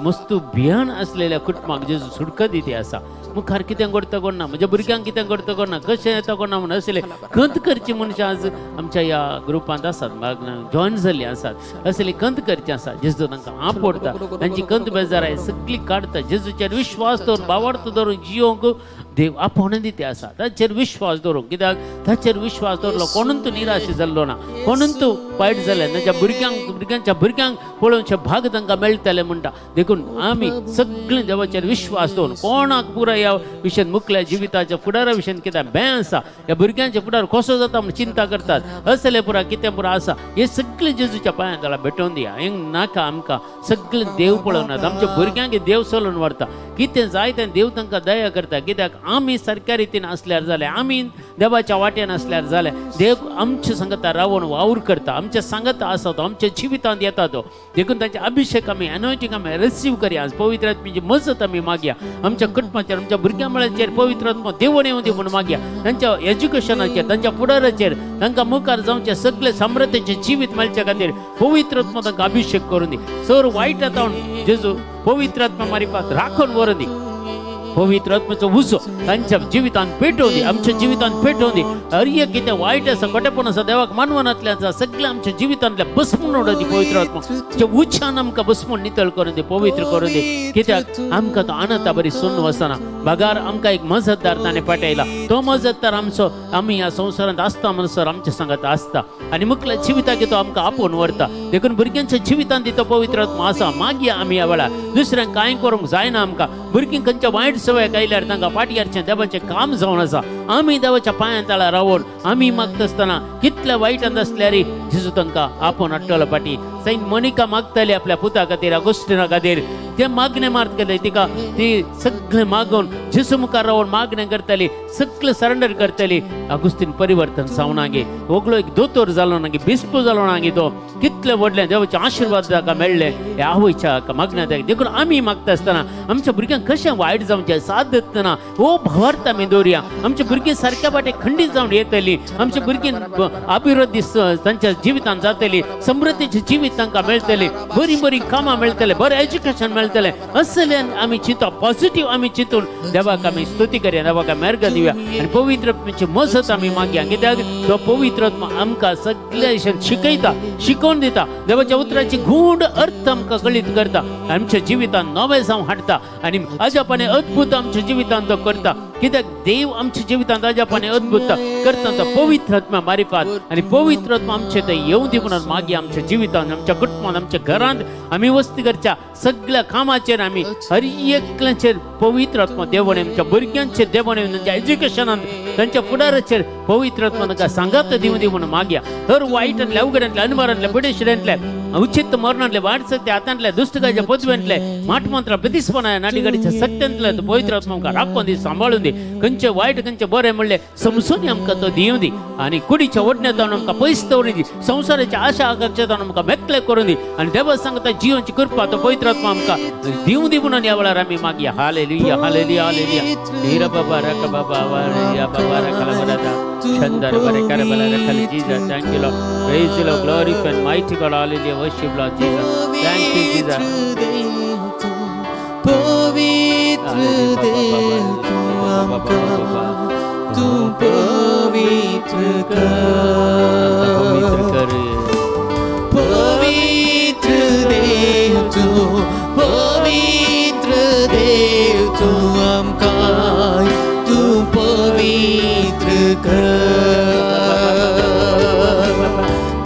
मस्त भियान असलेल्या कुटुंबाक जेजू सुटका दिती आसा. मुखार कितें घडटा कोण ना, म्हज्या भुरग्यांक कितें घडटा कोण ना, कशें येता कोण ना म्हूण असले खंत करची मनशां आज आमच्या ह्या ग्रुपांत आसात, जॉयन जाल्लीं आसात. असली खंत करची आसा. जेजू तांकां आपोडटा, तांची खंत बेजाराय सगळी काडटा. जेजूचेर विश्वास दवरून, भावार्थ दवरून जियोंक देव आपोवणें दिती आसा. ताचेर विश्वास दवरूंक, कित्याक ताचेर विश्वास दवरलो कोणून तूं निराश जाल्लो ना, कोणून तूं वायट जालें. तांच्या भुरग्यांक, भुरग्यांच्या भुरग्यांक पळोवचें भाग तांकां मेळटलें म्हणटा. देखून आमी सगळीं देवाचेर विश्वास दवरून, कोणाक पुराय ह्या विशयान मुखल्या जिविताच्या फुडारा विशयान कितें भंय आसा, ह्या भुरग्यांच्या फुडार कसो जाता म्हूण चिंता करतात, असलें पुराय कितें पुराय आसा, हे सगळें जेजूच्या पांयां तळा भेटोवन दिया. हें नाका आमकां, सगळें देव पळोवनात. आमच्या भुरग्यांक देव चलोवन व्हरता. कितें जाय तें देव तांकां दया करता. कित्याक आमी सारक्या रितीन आसल्यार जालें, आमी देवाच्या वाटेन आसल्यार जालें, देव आमच्या सांगता रावून वावर करता, आमच्या सांगता आसा तो, आमच्या जिवितांत येता तो. देखून तांचे अभिषेक आमी, अनॉयंटींग आमी रिसीव करया. पवित्र आत्म्याची मजत आमी मागया. आमच्या कुटुंबाचेर, आमच्या भुरग्यां मळाचेर पवित्र आत्मा देवण येवं दी म्हूण मागया. तांच्या एज्युकेशनाचेर, तांच्या फुडाराचेर, तांकां मुखार जावचें सगळे साम्राज्याचें जिवीत मेळचे खातीर पवित्र आत्मा तांकां अभिषेक करून दी. सर वायट आतां जेजू पवित्र आत्मा मारिफात राखून व्हरून दी. पवित्र आत्म्याचो उजो तांच्या जिवितान पेटोवन दी, आमच्या जिवितान पेटोवन दी. हर एक कितें वायट आसा, खोटेपण आसा, देवाक मानवनातलें आसा, सगळें आमच्या जिवितांतलें बसमून उडोवं दी. पवित्र आत्मा त्या उज्यान आमकां बसमून नितळ करून दी, पवित्र करून दी. कित्याक आमकां तो अनंता बरी सोडून वचना. बगार आमकां एक मजतदार ताणें पाठयला. तो मजतदार आमचो आमी ह्या संवसारांत आसता म्हणसर आमच्या सांगात आसता आनी मुखल्या जिविताक तो आमकां आपोवन व्हरता. देखून भुरग्यांच्या जिवितांत तो पवित्र आत्मा आसा. मागीर आमी ह्या वेळार दुसऱ्यांक कांय करूंक जायना. आमकां भुरगीं खंयच्या वायट सवय आयल्यार तांकां फाटयारचें देवाचें काम जावन आसा. आमी देवाच्या पांयां तळा रावून आमी मागता आसतना कितल्या वायटांत आसल्यार जेजू तांकां आपोवन हाडटलो फाटीं. सैंट मोनिका मागताली आपल्या पुता खातीर, अगोस्टिना खातीर. ते मागणें मारतले तिका, ती सगळें मागून जेजू मुखार रावून मागणें करताली, सगळें सरेंडर करताली. अगुस्तीन परिवर्तन जावना गे, होगलो एक दोतोर जालो ना गे, बिस्पू जालो ना गे. तो कितले व्हडलें देवाचे आशिर्वाद ताका मेळ्ळे ह्या आवयच्या मागण्या. देखून आमी मागता आसतना आमच्या भुरग्यांक कशें वायट जावचें साथ दितना हो भावार्थ आमी दवरुया. आमच्या भुरगीं सारक्या वाटे खंडीत जावन येतली, आमच्या भुरगीं अभिवृद्धी तांच्या जिवितांत जातली, समृद्धीचें जिवीत तांकां मेळटलें, बरीं बरीं कामां मेळटलें, बरें एज्युकेशन मेळटलें. असलें आमी चिंतप, पॉझिटीव आमी चिंतून देवाक आमी स्तुती करया, देवाक मेर्ग दिवया आनी पवित्र आत्म्याची मजत आमी मागया. कित्याक तो पवित्र आत्मा आमकां सगळे शिकयता, शिकोवन दिता, देवाच्या उतराची गूढ अर्थ आमकां कळीत करता, आमच्या जिवितांत नवें जावं हाडटा आनी अजापाने अद्भुत आमच्या जिवितांत तो करता. कित्याक देव आमच्या जिवितांत अजापाने अद्भुत करता तो पवित्र आत्मा मारिफात. आनी पवित्र आत्मा आमचे थंय येवं दी म्हणून मागीर आमच्या जिवितांत, आमच्या कुटुंबांत, आमच्या घरांत, आमी वस्ती करच्या सगळ्या कामाचेर आमी हर एकल्याचेर पवित्र आत्मा देवाने आमच्या भुरग्यांचेर, देवाने तांच्या एज्युकेशनांत, तांच्या फुडाराचेर पवित्र आत्मा तांकां सांगात दिवं दी म्हणून मागया. हर वायटांतले, अवघडांतले, अनमरांतले, पिडेशिड्यांतले, उचित मरणांतले, वाट सक्ते हातांतले, दुश्टकाच्या पदव्यांतले, माटमंत्र प्रतिस्पना नाडीगाडीच्या सत्यांतले तो पवित्र आत्मा आमकां राखून दी, सांबाळून दी. खंयचे वायट खंयचे बरें म्हणले समजून आमकां तो दिवं दी आनी कुडीच्या ओडण्यात आमकां पयस दवरून दी, संवसाराच्या आशा आकांक्षा आमकां मेकळे करून दी आनी देवा सांगता जिवनची कृपा तो पवित्र आत्मा आमकां दिवं दी म्हणून ह्या वेळार आमी मागया. Hallelujah, hallelujah, hallelujah. हीरा बाबा रक बाबा या बाबा रकला बरादा चंदर बरे कर बला रखल. Jesus, thank you Lord, praise you Lord, glory and mighty God, hallelujah, worship Lord Jesus, thank you Jesus. पवित्र देव तूं आमकां, तूं पवित्र कर, पवित्र कर. पवित्र देव तूं, पवित्र देव तूं आमकां, तूं पवित्र कर.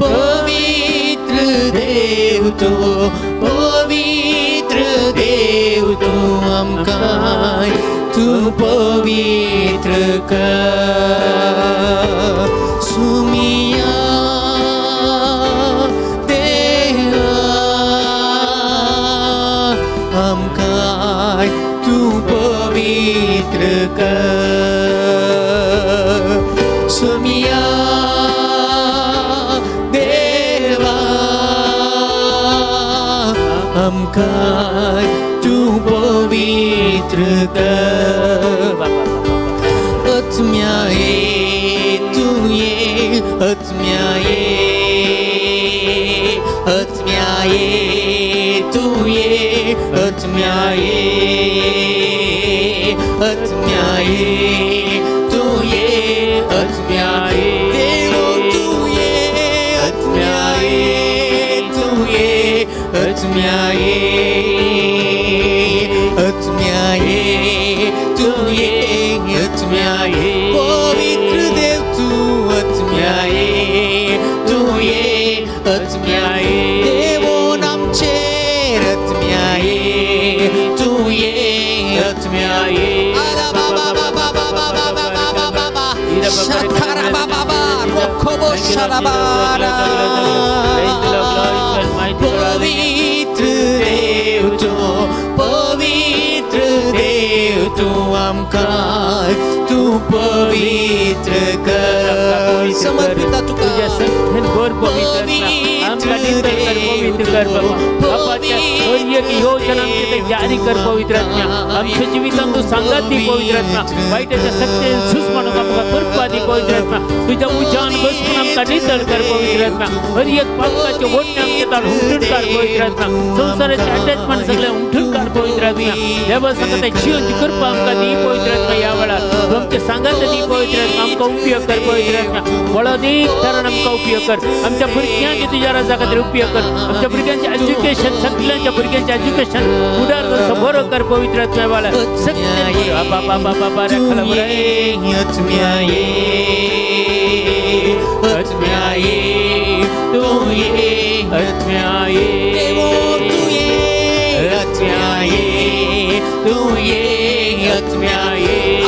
पवित्र देव तूं, पवित्र देव तूं आमकां, तूं पवित्र कर. सुमिया देवा आमकां, तूं पवित्र कर. सुमिया देवा आमकां, तूं पवित्र कर. आत्म्याये तूं ये, आत्म्याये, आत्म्याये तूं ये, आत्म्याये, आत्म्याये तूं ये, आत्म्याये देव तूं ये, आत्म्याये तूं ये, आत्म्याये, आत्म्याये तूं ये, आत्म्याये पवित्र देव तूं, आत्म्याये तूं ये, आत्म्याये देवोन आमचेर, आत्म्याये तूं ये, आत्म्याये. आला बाबा बाबा बाबा बाबा बाबा बाबा शतरा बाबा बाबा रोखोबो शराबारा. पवित्र देव तूं, पवित्र देव तूं आमकां, तूं पवित्र कर. समर्पिता तुका. तुझ्या संख्येन भर पवित्र आत्मा. आमकां नितळ कर, पवित्र कर बाबा. बापाच्या हर एक योजना आमची ते जारी कर पवित्र आत्मा. आमच्या जिवितांत तूं सांगात दी पवित्र आत्मा. वायटाच्या सत्तेन सुसमानूक आमकां कृपा दी पवित्र आत्मा. तुझ्या उज्यान बसून आमकां नितळ कर पवित्र आत्मा. हर एक पापकाचे ओडणे आमचे ताण हुमटून काड पवित्र आत्मा. संवसाराचे अटॅचमेंट सगळे हुमटून काड पवित्र आत्मा. देवा सांगता जिवनची कृपा आमकां दी पवित्र आत्मा. ह्या वेळार तूं आमचे सांगात दी पवित्र आत्मा. आमकां उपयोग कर पवित्र आत्मा. बळोदीक थरान आमकां उपयोग कर. आमच्या भुरग्यांक तुज्या राजा खातीर उपयोग कर. आमच्या भुरग्यांचे एज्युकेशन, सगळ्यांच्या भुरग्यांचे एज्युकेशन फुडार उतार बरो कर पवित्र आत्म्या वाला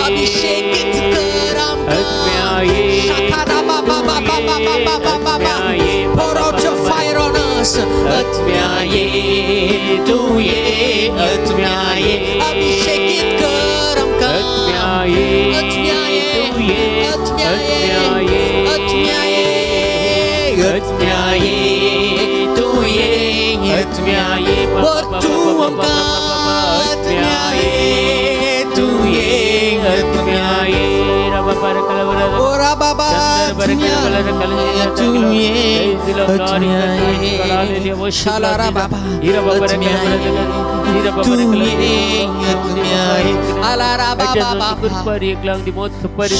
अभिषेकित कर आमकां. Shakara-ba-ba-ba-ba-ba-ba-ba-ba. Pour out your fire on us. आत्म्याये तूं ये, आत्म्याये. अभिषेकित कर आमकां. आत्म्याये, आत्म्याये, आत्म्याये, आत्म्याये तूं ये, आत्म्याये. वर तूं आमकां. आत्म्याये तूं ये, आत्म्याये. ओरा बाबा आत्म्याये तूं ये, आत्म्याये. शालारा बाबा आत्म्याये तूं ये, आत्म्याये. आलारा बाबा बाबा परिवर्तन कर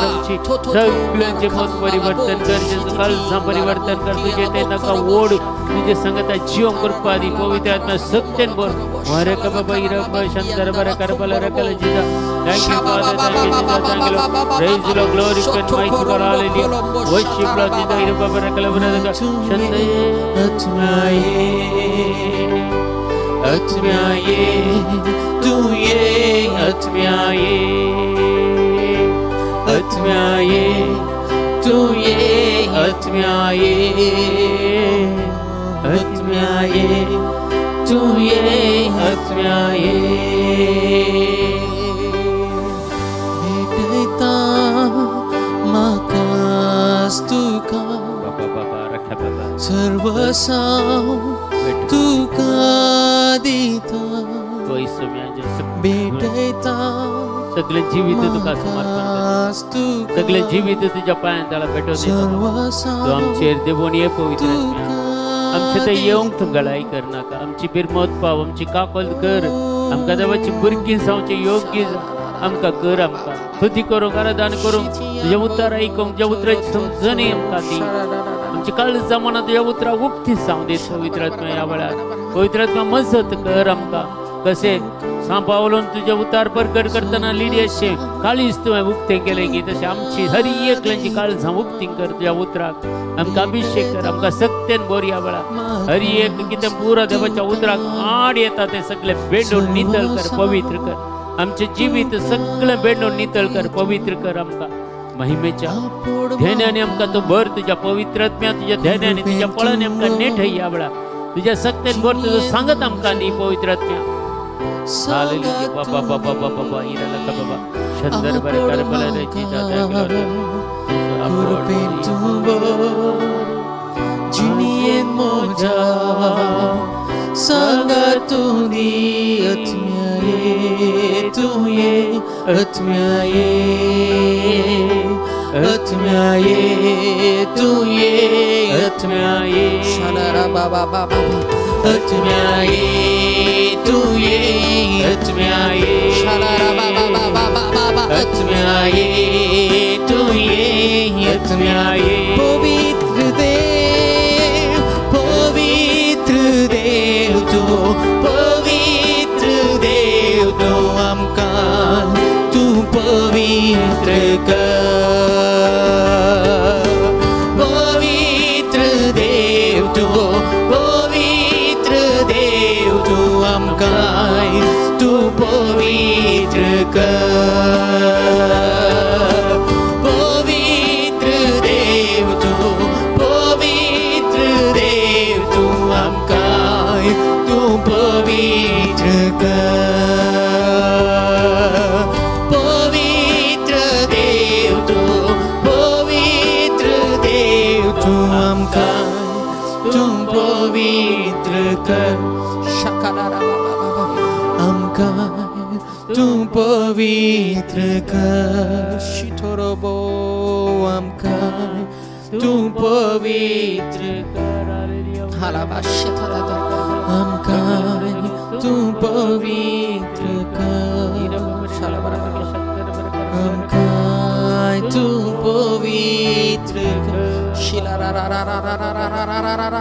आमची सगळ्यांचे मत परिवर्तन कर, कालचा परिवर्तन कर. तुझे ते नका ओढ तुझे संगता जीवन कृपा दी पवित्र आत्मा सत्यन बोल हरे का बाबा इरब शंकर बर करबल रकल जीजा. Thank you Father, thank you Jesus, thank you praise the Lord, glory and mighty God, hallelujah, worship Lord Jesus. इरब बर कल बर शंकर. आत्म्याये, आत्म्याये तू ये, आत्म्याये, आत्म्याये तू ये, आत्म्याये, आत्म्याये तू ये, आत्म्याये. भेटयता म्हाकाच तुका, बाबा बाबा रखा बाबा. सर्वसाव तुका दिता. भेटयता सगळे जीवित तुका समर्पण करता. म्हाकाच तुका, सगळे जीवित तुझ्या पायान त्याला भेटून देतो. तू सर्वसाव आमचेर देवून ये पवित्र आत्म्या. आमचे ते तुका येवंक तूं गळाय करनाका. आमची बिरमत पाव, आमची काकल कर. आमकां देवाची भुरगीं जावचें योग्य आमकां कर. आमकां स्तुती करूंक, आराधन करूंक, तुज्या उतर आयकूंक, तुज्या उतराची समजणी आमकां दी. आमची काळ जमाना तुज्या उतरां उक्ती जावं दी पवित्र आत्मा ह्या वेळार. पवित्र आत्मा मजत कर आमकां. कसे सांपावलून तुझ्या उतार परगट करताना लिडियाचे काळीज तुवें उक्तें केलें की तशें आमची हर एकल्यांची काळजां उक्ती कर तुज्या उतराक. आमकां अभिषेक कर, आमकां सक्तेन बोर ह्या वेळार. हर एक कितें पुरा देवाच्या उतराक आड येता तें सगळें बेंडून नितळ कर, पवित्र कर. आमचें जिवीत सगळें बेंडून नितळ कर, पवित्र कर. आमकां महिमेच्या ध्यानाने आमकां तूं भर तुज्या पवित्र आत्म्या. तुज्या ध्यानाने, तुज्या पळाने आमकां नेट ह्या वेळार. तुज्या सक्तेन भर, तुजो सांगत आमकां दी पवित्र आत्म्या. Hallelujah. Baba baba baba baba ira laka baba. Shandar bare kar bala re jita thank you Lord. कृपेन तूं भर जिणयेन म्हज्या, सांगात तूं दी. आत्म्याये तूं ये, आत्म्याये, आत्म्याये तूं ये, आत्म्याये. शालारा बाबा बाबा. आत्म्याये तूं ये, आत्म्याये. शालारा बाबा बाबा बाबा. आत्म्याये तूं ये, आत्म्याये. पवित्र देव, पवित्र देव तूं, पवित्र देव तूं, आमकां तूं पवित्र कर. पवित्र देव तूं, पवित्र देव तूं, आमकां तूं पवित्र कर. पवित्र देव तूं, पवित्र देव तूं, आमकां तूं पवित्र कर. पवित्र देव तूं, पवित्र देव तूं, आमकां तूं पवित्र कर. आमकां तूं पवित्र कर. शिथोरबो आमकां तूं पवित्र कर. Hallelujah. आमकां तूं पवित्र कर. आमकां तूं पवित्र कर. Shila ra ra ra ra ra ra ra ra ra ra ra.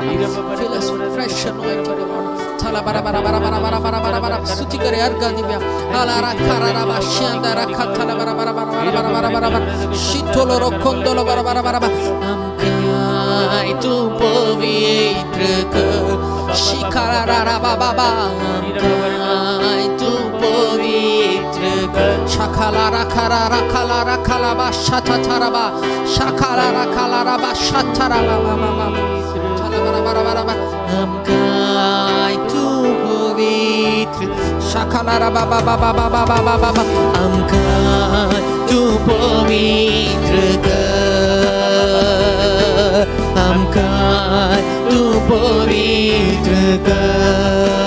Fill us with fresh anointing, O Lord. Tala bara bara bara bara bara bara bara bara. स्तुति करे अर्घ Divya. Alara kara ra ba shanda ra katala bara bara bara bara bara bara bara bara. Shitolo ro kondolo bara bara bara bara. आमकां तूं पवित्र कर. Shikara ra ra ba ba ba. आमकां तूं पवित्र कर. Shakala ra kara ra kala ra kala ba shata ba. Shakala ra kala ra ba shata ra ba ba ba ba. Tala bara bara bara bara. आमकां तूं पवित्र. Shakala ra ba ba ba ba ba ba ba ba ba ba. आमकां तूं पवित्र कर. आमकां तूं पवित्र कर.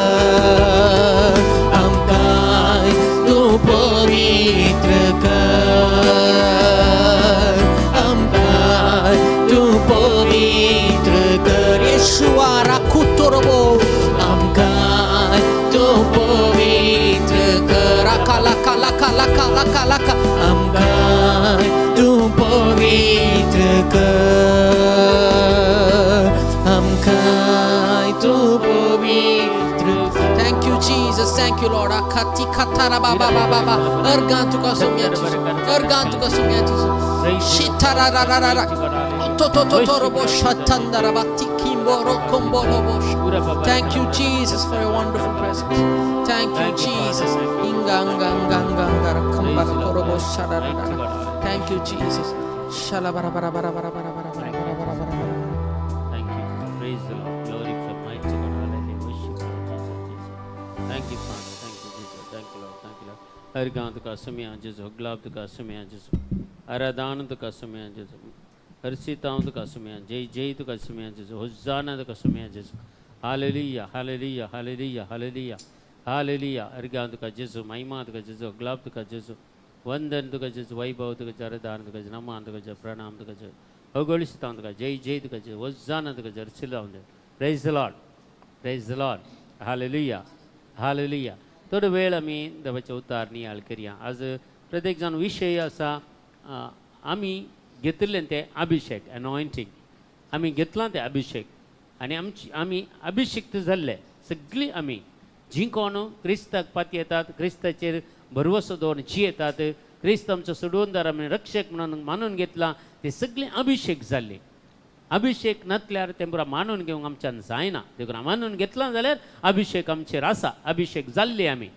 आमकां तूं पवित्र कर. आमकां तूं पवित्र कर. येशुआ राखुतोरबो. आमकां तूं पवित्र कर. लाका लाका लाका लाका लाका लाका. आमकां तूं पवित्र कर. आमकां तूं पवित्र. Thank you, Jesus. Thank you, Lord. Akati katara ba ba ba ba ba. अर्घां तुका सोम्या जेजू. अर्घां तुका सोम्या जेजू. Shitara ra ra ra ra. To to to to robo shatandara ba tikimbo ro kombo lobo. Thank you, Jesus, for your wonderful presence. Thank you, Jesus. Inga anga anga anga anga ra kambara korobo shadara ra ra. Thank you, Jesus. Shala bara bara bara bara bara bara bara bara bara bara bara. Thank you. Praise the Lord. Glorify mighty God. Hallelujah. Worship Lord Jesus. Jesus. Thank you, Father. Thank you, Jesus. Thank you, Lord. Thank you, Lord. अर्घां तुका सुम्या जेजू, गुलाब तुका सुम्या जेजू, आराधान तुका सुम्या जेजू, हर्षितां तुका सुम्या, जय जय तुका सुम्या जेजू, होजाना तुका सुम्या जेजू. Hallelujah, hallelujah, hallelujah, hallelujah, hallelujah. अर्घां तुका जेजू, महिमा तुका जेजू, गुलाब तुका जेजू, वंदन तुका जेजू, वैभव तुका जेजू, आराधान तुका जेजू, नमन तुका जेजू, प्रणाम तुका जेजू, ಹೊಗಳಿಸ್ತಾ तुका ಜೈ ಜೈ ತುಕ ಜೈ ಹೊಜ್ಜಾನ ತುಕ ಜರ್ಸಿಲ್ಲ ಒಂದು. Praise the Lord, praise the Lord. Hallelujah, hallelujah. थोडो वेळ आमी देवाचे उतार नियाळ करया. आज प्रत्येक जाण विशय आसा, आमी घेतिल्लें तें अभिशेक, अनॉयंटींग. आमी घेतलां तें अभिशेक आनी आमची आमी अभिशिक्त जाल्ले सगळीं. आमी जीं कोण क्रिस्ताक पातयेतात, क्रिस्ताचेर भरवसो दवरून जियेतात, क्रिस्त आमचो सोडवणदार आमी रक्षक म्हणून मानून घेतला, ते सगळीं अभिशेक जाल्ली. अभिशेक नासल्यार तें पुरा मानून घेवंक आमच्यान जायना. देखून मानून घेतला जाल्यार अभिशेक आमचेर आसा, अभिशेक जाल्ली आमी.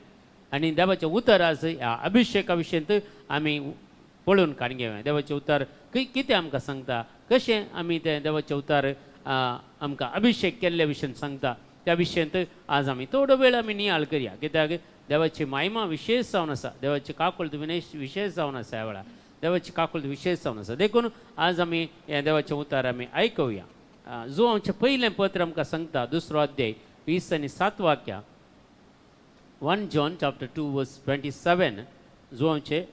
आनी देवाचें उतर आज ह्या अभिशेका विशयंत आमी पळोवन काडून घेवया. देवाचें उतर कितें आमकां सांगता, कशें आमी तें देवाचें उतर आमकां अभिशेक केल्ल्या विशयन सांगता, त्या विशयंत आज आमी थोडो वेळ आमी नियाळ करया. कित्याक देवाची महिमा विशेष जावन आसा, देवाची काकुळट विशेष जावन आसा. ह्या वेळार देवाची काकुळट विशेष जावन आसा. देखून आज आमी हें देवाचें उतर आमी आयकुया. जो आमचें पयलें पत्र आमकां सांगता, दुसरो अध्याय 20 आनी 7 वाक्या, 1 John chapter 2 verse 27. जो आमचें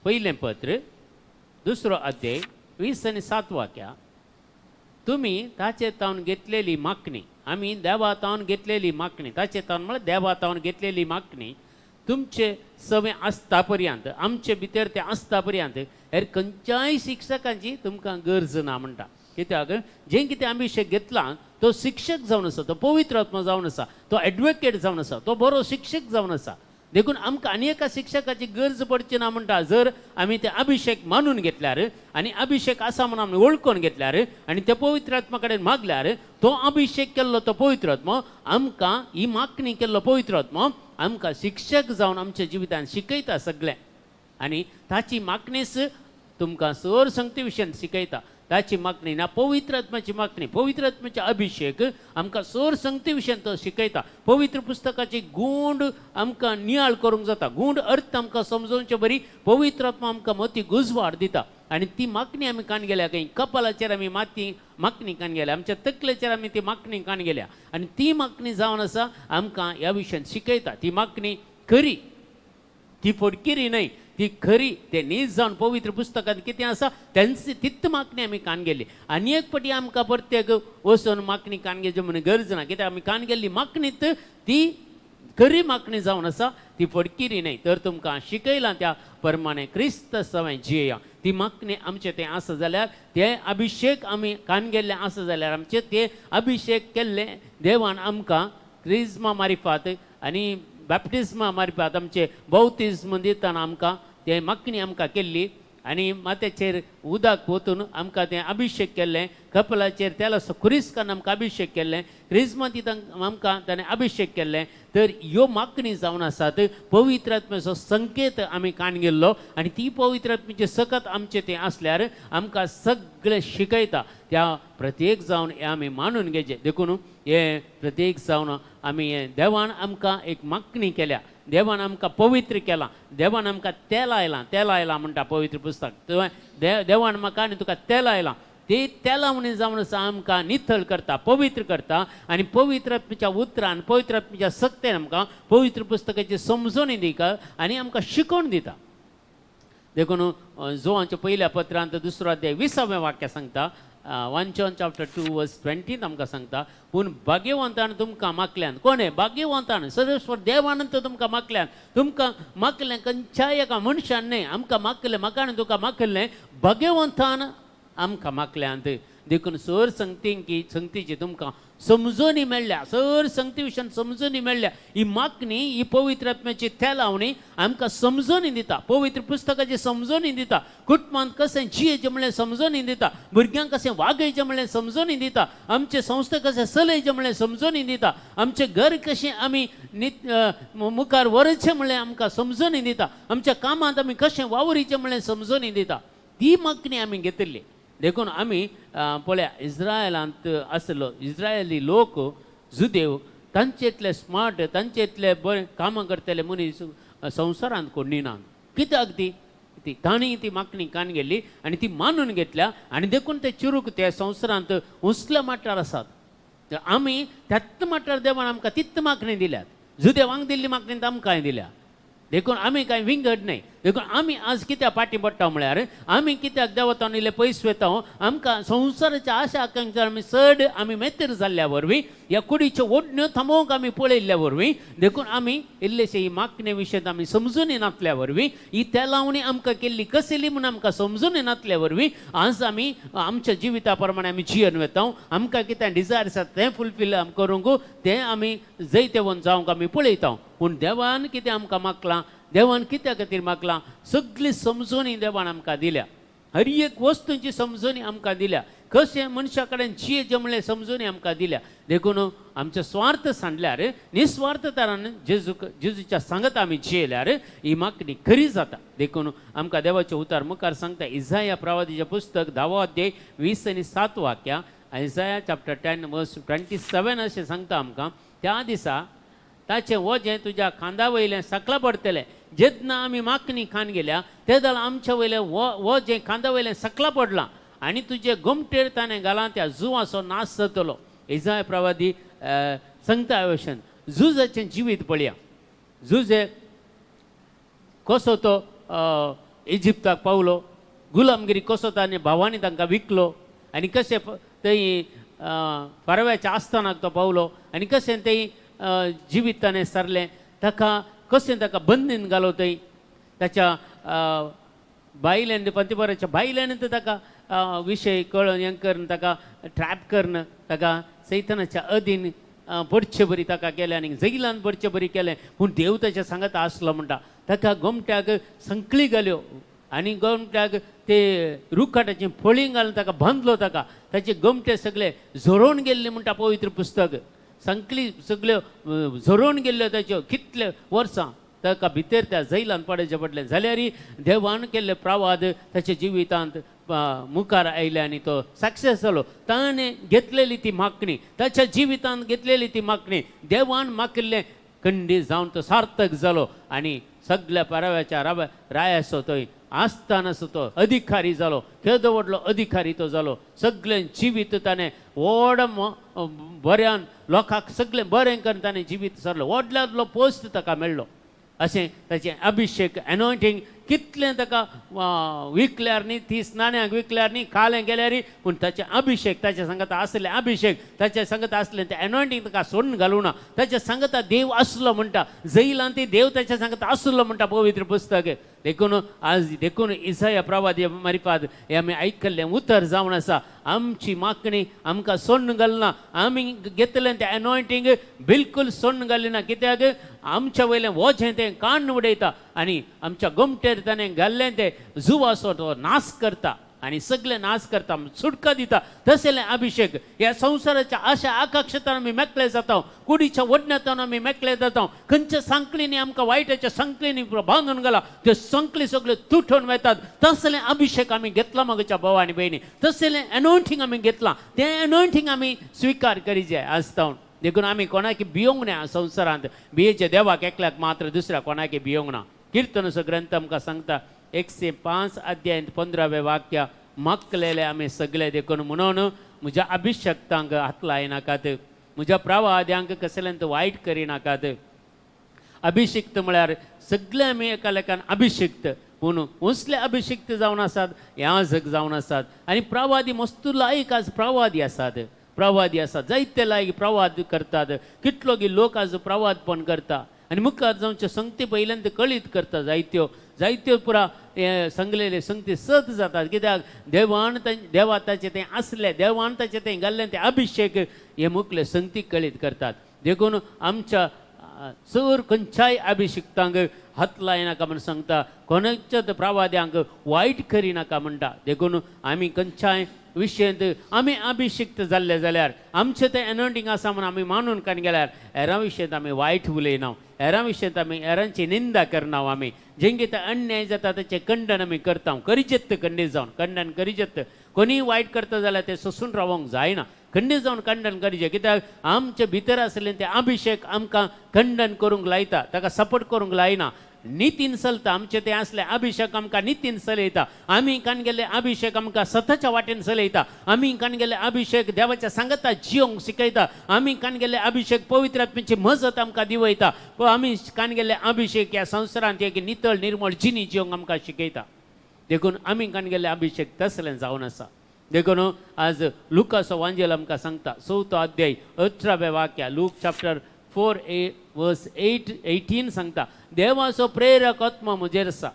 पयलें पत्र, दुसरो अध्याय, 20 आनी 7 वाक्या. तुमी ताचे तावन घेतलेली मागणी, आमी देवा तावन घेतलेली मागणी, ताचे तावन म्हळ्यार देवा तावन घेतलेली मागणी तुमचे सवे आसता पर्यंत, आमचे भितर ते आसता पर्यंत हेर खंयच्याय शिक्षकांची तुमकां गरज ना म्हणटा. कित्याक जें कितें अभिशेक घेतला तो शिक्षक जावन आसा, तो पवित्र आत्मा जावन आसा, तो एडवोकेट जावन आसा, तो बरो शिक्षक जावन आसा. देखून आमकां आनी एका शिक्षकाची गरज पडची ना म्हणटा. जर आमी ते अभिशेक मानून घेतल्यार आनी अभिशेक आसा म्हणून आमी वळखून घेतल्यार आनी त्या पवित्र आत्मा कडेन मागल्यार, तो अभिशेक केल्लो तो पवित्र आत्मो आमकां, ही मागणी केल्लो पवित्र आत्मो आमकां शिक्षक जावन आमच्या जिवितान शिकयता सगळें. आनी ताची मागणीच तुमकां सर संगती विशयान शिकयता. ताची मागणी ना, पवित्र आत्म्याची मागणी, पवित्र आत्म्याचे अभिशेक आमकां सर संगती विशयान तो शिकयता. पवित्र पुस्तकाची गूंड आमकां नियाळ करूंक जाता, गूंड अर्थ आमकां समजोवचे बरी पवित्र आत्मा आमकां मती गुजवाड दिता. आनी ती मागणी आमी कान गेल्या खंय, कपालाचेर आमी माती मागणी कान गेल्या, आमच्या तकलेचेर आमी ती मागणी कान गेल्या. आनी ती मागणी जावन आसा आमकां ह्या विशयान शिकयता. ती मागणी खरी, ती फटकिरी न्हय, ती खरी. ते नीज जावन पवित्र पुस्तकांत कितें आसा तेंच तित मागणी आमी कान गेली. आनी एक पटी आमकां प्रत्येक वचून मागणी कान घेवची म्हणून गरज ना. कित्याक आमी कान गेल्ली मागणीत ती खरी मागणी जावन आसा, ती फटकिरी न्हय. तर तुमकां शिकयलां त्या प्रमाणे क्रिस्त सवें जियेया. ती मागणी आमचे तें आसा जाल्यार ते अभिशेक आमी कान गेल्ले आसा जाल्यार आमचे ते अभिशेक केल्ले देवान आमकां क्रिज्मा मारिफात आनी बॅप्टिज्मा मारिफात आमचे बौतिज्म दितना आमकां ते मागणी आमकां केल्ली आनी माथ्याचेर उदक ओतून आमकां तें अभिशेक केल्लें, कपलाचेर तेलाचो खुरीस करून आमकां अभिशेक केल्लें, क्रिज्मा दिता आमकां ताणें अभिशेक केल्लें. तर ह्यो मागणी जावन आसात पवित्र आत्म्याचो संकेत आमी काण गेल्लो आनी ती पवित्र आत्म्याची सकत आमचे तें आसल्यार आमकां सगळें शिकयता. त्या प्रत्येक जावन हें आमी मानून घेवचें. देखून हें प्रत्येक जावन आमी हें देवान आमकां एक मागणी केल्या, देवान आमकां पवित्र केलां, देवान आमकां तेल आयलां, तेल आयलां म्हणटा पवित्र पुस्तक. तुवें देवान म्हाका आनी तुका तेल आयलां, ते तेलावणी जावन आसा आमकां नितळ करता, पवित्र करता आनी पवित्र आत्म्याच्या उतरान, पवित्र आत्म्याच्या सक्तेन आमकां पवित्र पुस्तकाची समजणी दिता आनी आमकां शिकोवन दिता. देखून जोवांच्या पयल्या पत्रांत दुसरो अध्याय 20वें वाक्य सांगता, 1 John chapter 2 verse 20 आमकां सांगता, पूण भाग्यवंतान तुमकां मागल्यान. कोण हें भाग्यवंतान? सर्वेश्वर देवानंत तुमकां मागल्यान, तुमकां मागलें खंयच्याय एका मनशान न्हय, आमकां मागलें, म्हाका आनी तुका मागलें भाग्यवंतान आमकां मागल्यांत. देखून सर संगतींकी संगतीची तुमकां समजणी मेळ्ळ्या, सर संगती विशयान समजणी मेळ्ळ्या. ही मागणी ही पवित्र आत्म्याची तेलावणी आमकां समजणी दिता, पवित्र पुस्तकाची समजणी दिता, कुटुंबांत कशें जियेचें म्हणलें समजणी दिता, भुरग्यांक कशें वागयचें म्हणलें समजणी दिता, आमचे संस्था कशें चलयचें म्हणलें समजणी दिता, आमचें घर कशें आमी मुखार व्हरचें म्हणलें आमकां समजणी दिता, आमच्या कामांत आमी कशें वावरीचें म्हणलें समजणी दिता. ती मागणी आमी घेतिल्ली. देखून आमी पळया इस्रायलांत आसलो इस्रायली लोक जुदेव तांचे इतले स्मार्ट, तांचे इतले बरें कामां करतले मनीस संवसारांत कोण ना. कित्याक ती ती तांणी ती मागणी कान गेल्ली आनी ती मानून घेतल्या आनी देखून ते चिरूक ते संवसारांत उंचल्या माठार आसात. आमी त्याच माठार देवान आमकां तित मागणी दिल्यात, जुदेवांक दिल्ली मागणी आमकांय दिल्या. देखून आमी कांय विंगड न्हय. देखून आमी आज कित्याक फाटीं पडटा म्हळ्यार आमी कित्याक देवतान इल्ले पयस वयता, आमकां संवसाराच्या आशा आकांक्षा आमी चड आमी मेत्र जाल्ल्या वरवीं ह्या कुडीच्यो ओडण्यो थांबोवंक आमी पळयल्ल्या वरवीं देखून आमी इल्लेशे ही मागणे विशयांत आमी समजून नातल्या वरवीं ही तेलावणी आमकां केल्ली कसली म्हूण आमकां समजून नातल्या वरवीं आज आमी आमच्या जिविता प्रमाणे आमी जियन वता. आमकां कितें डिजायर आसा तें फुलफील करूंक तें आमी जैतेवन जावंक आमी पळयता. पूण देवान कितें आमकां मागलां, देवान कित्या खातीर मागलां, सगळी समजणी देवान आमकां दिल्या, हर एक वस्तूंची समजणी आमकां दिल्या, कशें मनशा कडेन जियेचें म्हणलें समजणी आमकां दिल्या. देखून आमचो स्वार्थ सांडल्यार निस्वार्थ तरान जेजूच्या सांगत आमी जियेल्यार ही मागणी खरी जाता. देखून आमकां देवाचें उतार मुखार सांगता इजाया प्रवादीचें पुस्तक 10वो अध्याय 20 आनी 7 वाक्यां, Isaiah chapter 10 verse 27 अशें सांगता आमकां, त्या दिसा ताचें वजें तुज्या खांदा वयलें सकला पडटलें. जेन्ना आमी मागणी खान गेल्या तेदळ आमच्या वयलें वजें खांदा वयलें सकला पडलां आनी तुजे गोमटेर ताणें घालां त्या जुवाचो नाश जातलो. इजाय प्रवादी सांगता भशेन झुजाचें जिवीत पळया. झुजे कसो तो इजिप्ताक पावलो, गुलामगिरी कसो ताणें भावांनी तांकां विकलो आनी कशें थंय फारव्याच्या आस्थानाक तो पावलो आनी कशें थंय जिवीत ताणें सारलें, ताका कशें ताका बंदीन घालो थंय ताच्या बायल्यान पंतिपराच्या बायल्यान तर ताका विशय कळून हें करून ताका ट्रॅप करून ताका सैतनाच्या अधीन पडचे बरी ताका केलें आनी जैलान पडचे बरी केलें. पूण देव ताच्या सांगात आसलो म्हणटा. ताका गोमट्याक संकळी घाल्यो आनी गोमट्याक ते रुखाटाची फळीं घालून ताका बांदलो. ताका ताचे गोमटे सगळे झरोवन गेल्ले म्हणटा पवित्र पुस्तक. संकली सगळ्यो झरोवन गेल्ल्यो ताच्यो कितले वर्सां ताका भितर त्या जैलान पडचें पडलें. जाल्यार देवान केल्ले प्रवाद ताच्या जिवितांत मुखार आयले आनी तो सक्सेस जालो. ताणें घेतलेली ती मागणी, ताच्या जिवितांत घेतलेली ती मागणी देवान मागिल्लें खंडीत जावन तो सार्थक जालो आनी सगल्या पराव्याच्या रायाचो थंय आसतानाचो तो अधिकारी जालो. केदो व्हडलो अधिकारी तो जालो. सगळें जिवीत ताणें व्हड बऱ्यान लोकांक सगळें बरें करून ताणें जिवीत सारलो. व्हडल्यांतलो पोस्ट ताका मेळ्ळो. अशें ताचें अभिशेक एनॉयटींग कितलें ताका विकल्यार न्ही, 30 नाण्यांक विकल्यार न्ही, कालें गेल्यार, पूण ताचें अभिशेक ताच्या सांगता आसलें अभिशेक ताच्या सांगता आसलें तें एनॉयटींग ताका सोडून घालूं ना. ताच्या सांगता देव आसलो म्हणटा. जैलान ती देव ताच्या सांगता आसलो म्हणटा पवित्र पुस्तक. देखून आज देखून इसाया प्रवादी मारिफात हें आमी आयकल्लें उतर जावन आसा. आमची मागणी आमकां सोडून घालना, आमी घेतलें तें एनॉयंटींग बिलकूल सोडून घाली ना, कित्याक आमच्या वयलें वजें तें काडून उडयता आनी आमच्या गोमटेर ताणें घाल्लें तें जुवाचो तो नाश करता आनी सगळे नाश करता, सुटका दिता. तसलें अभिषेक ह्या संवसाराच्या आशा आकांक्षेतान आमी मेकळे जाता, कुडीच्या ओडण्यातान आमी मेकळे जाता. खंयच्या सांकळींनी आमकां वायटाच्या सांकळींनी बांदून घाला त्यो सांकळी सगळ्यो तुटून वतात. तसलें अभिषेक आमी घेतला म्हज्या भाव आनी भयणी, तसलें एनॉयंटींग आमी घेतलां, तें एनॉयंटींग आमी स्विकार करीजे आसता. देखून आमी कोणाक भियोंक ना संवसारांत, भियेचे देवाक एकल्याक मात्र, दुसऱ्या कोणाक भियोंक ना. किर्तनाचो ग्रंथ आमकां सांगता 105 अध्याय 15वें वाक्य, मागलेले आमी सगळे. देखून म्हणून म्हज्या अभिषेक्तांक हात लायनाकात, म्हज्या प्रवाद्यांक कसलेंत वायट करिनाकात. अभिषिक्त म्हळ्यार सगळे आमी एका लेखान अभिषिक्त, पूण उंचले अभिषिक्त जावन आसात, याजक जावन आसात. आनी प्रवादी मस्तू लायक आज प्रवादी आसात, प्रवादी आसात जायते लायक प्रवाद करतात. कितलो गी लोक आज प्रवादपण करता आनी मुखार जावचे संगती पयल्यान कळीत करता. जायत्यो जायत्यो पुरा हे संगलेले संगती सत जातात, कित्याक देवान देवा ताचें तें आसलें, देवान ताचें तें घाल्लें तें अभिषेक हे मुखले संगती कळीत करतात. देखून आमच्या चड खंयच्याय अभिषिक्तांक हात लायनाका म्हूण सांगता, कोणाच्याच प्रवाद्यांक वायट करिनाका म्हणटा. देखून आमी खंयच्याय विशयंत आमी अभिषिक्त जाल्ले जाल्यार, आमचें तें एनॉयंटींग आसा म्हूण आमी मानून कान गेल्यार हेरां विशयंत आमी वायट उलयना, हेरां विशयंत आमी हेरांची निंदा करना. आमी जेंगे ते अन्याय जाता ताचें खंडन आमी करता, करीचेत खंडीत जावन खंडन करीचेत. कोणीय वायट करता जाल्यार तें सोसून रावंक जायना, खंडीत जावन खंडन करीचें, कित्याक आमचे भितर आसलें तें अभिषेक आमकां खंडन करूंक लायता, ताका सपोर्ट करूंक लायना. नितीन चलता आमचे ते आसले अभिषेक आमकां नितीन चलयता. आमी कान गेल्ले अभिषेक आमकां सताच्या वाटेन चलयता. आमी कान गेल्ले अभिषेक देवाच्या सांगता जियोंक शिकयता. आमी कान गेल्ले अभिषेक पवित्र आत्म्याची मजत आमकां दिवयता. आमी कान गेल्ले अभिषेक ह्या संवसारांत एक नितळ निर्मळ जिणी जियोंक आमकां शिकयता. देखून आमी कान गेल्ले अभिषेक तसलें जावन आसा. देखून आज लुकाचो वांजेल आमकां सांगता 4थो अध्याय 18वें वाक्य, लूक चॅप्टर 4 वर्स 8-18 सांगता, देवाचो प्रेरक आत्मा म्हजेर आसा.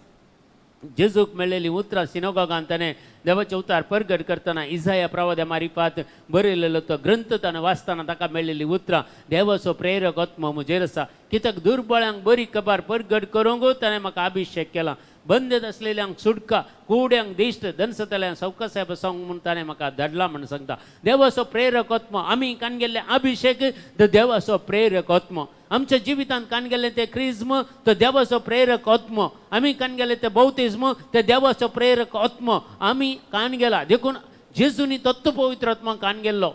जेजूक मेळ्ळेली उतरां सिनोगोगान ताणें देवाचें उतार परगट करतना इजाया प्रवाद्या मारिफात बरयलेलो तो ग्रंथ ताणें वाचतना ताका मेळ्ळेली उतरां, देवाचो प्रेरक आत्मा म्हजेर आसा, कित्याक दुर्बळ्यांक बरी खबर परगट करूंक ताणें म्हाका अभिषेक केला, बंदेत आसलेल्यांक सुटका, कुड्यांक दिश्ट, दनसतल्यांक सवकासाय बसोवंक म्हूण ताणें म्हाका धाडला म्हूण सांगता. देवाचो प्रेरक आत्मा, आमी कान गेल्ले अभिषेक तो देवाचो प्रेरक आत्मा. आमच्या जिवितांत कान गेल्ले ते क्रिज्म तो देवाचो प्रेरक आत्मो. आमी कान गेले ते बौतिज्म ते देवाचो प्रेरक आत्मो आमी कान गेला. देखून जेजूनी तत्व पवित्र आत्मा कान गेल्लो.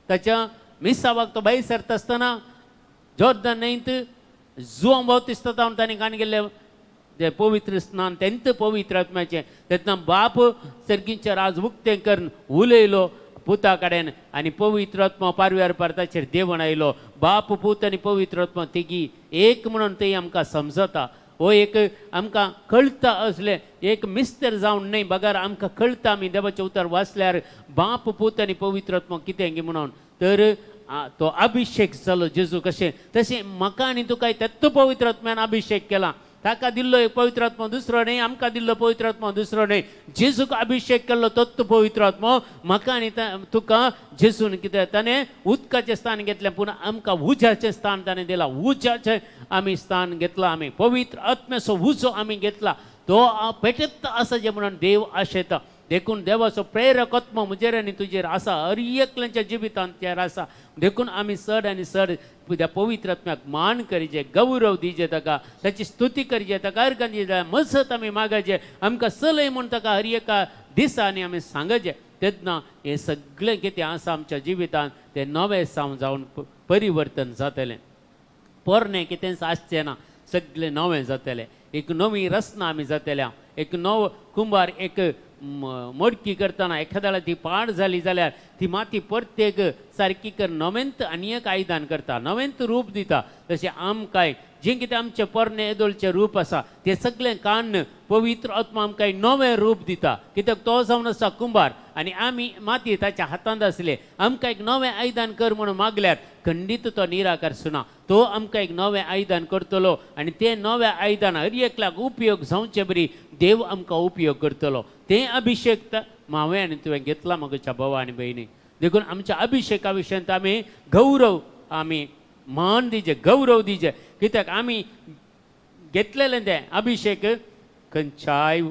ताच्या मिसावाक तो भायर सरता आसतना जोर्दन न्हंयत जुवां बावतिस्ता ताणें कान गेल्ले ते पवित्र स्नान तेंत पवित्र आत्म्याचें. तेन्ना बाप सर्गींचे राज उक्तें करून उलयलो पुता कडेन आनी पवित्र आत्मा पारव्यार पार ताचेर देवण आयलो. बाप पूत आनी पवित्र आत्मा तिगी एक म्हणून ती आमकां समजता. हो एक आमकां कळटा असलें एक मिस्तर जावन न्हय, बगर आमकां कळटा आमी देवाचें उतर वाचल्यार बाप पूत आनी पवित्र आत्मा कितें म्हणून. तर तो अभिषेक जालो जेजू कशें तशें म्हाका आनी तुका तत्व पवित्र आत्म्यान अभिषेक केला. ताका दिल्लो एक पवित्र आत्मा दुसरो न्हय, आमकां दिल्लो पवित्र आत्मा दुसरो न्हय. जेजूक अभिषेक केल्लो तत्व पवित्र आत्मो म्हाका आनी तुका जेजून कितें ताणें उदकाचें स्थान घेतलें, पूण आमकां उज्याचें स्थान ताणें दिलां. उज्याचें आमी स्थान घेतलां, आमी पवित्र आत्म्याचो उजो आमी घेतला, तो पेटत आसा जें म्हणून देव आशेता. देखून देवाचो प्रेरक आत्मो म्हजेर आनी तुजेर आसा, हर एकल्याच्या जिवितांत तेर आसा. देखून आमी चड आनी चड त्या पवित्र आत्म्याक मान करीचे, गौरव दिजे, ताका ताची स्तुती करीचे, ताका अर्घ दिजे, मजत आमी मागायचे, आमकां चलय म्हूण ताका हर एका दिसांनी आमी सांगचे. तेन्ना हें सगळें कितें आसा आमच्या जिवितांत तें नवें सावन जावन परिवर्तन जातलें. पोरणें कितेंच आसचें ना, सगळें नवें जातलें. एक नवी रचना आमी जातल्या. एक नवो कुंभार एक मडकी करतना एखाद्या ती पाड जाली जाल्यार ती माती प्रत्येक सारकी कर नवेंत आनी एक आयदन करता, नवेंत रूप दिता. तशें आमकांय जें कितें आमचें पोरणें येदोळचें रूप आसा तें सगळें काडून पवित्र आत्मा आमकां एक नवें रूप दिता. कित्याक तो जावन आसा कुंभार आनी आमी माती ताच्या हातांत आसले. आमकां एक नवें आयदन कर म्हणून मागल्यार खंडीत तो निराकार सुना. तो आमकां एक नवें आयदन करतलो आनी तें नवें आयदन हर एकल्याक उपयोग जावचे बरी देव आमकां उपयोग करतलो. तें अभिशेक हांवें आनी तुवें घेतला म्हज्या भावा आनी भयणी. देखून आमच्या अभिशेका विशयांत आमी गौरव, आमी मान दिजे, गौरव दिजे. कित्याक आमी घेतलेलें तें अभिशेक खंयच्याय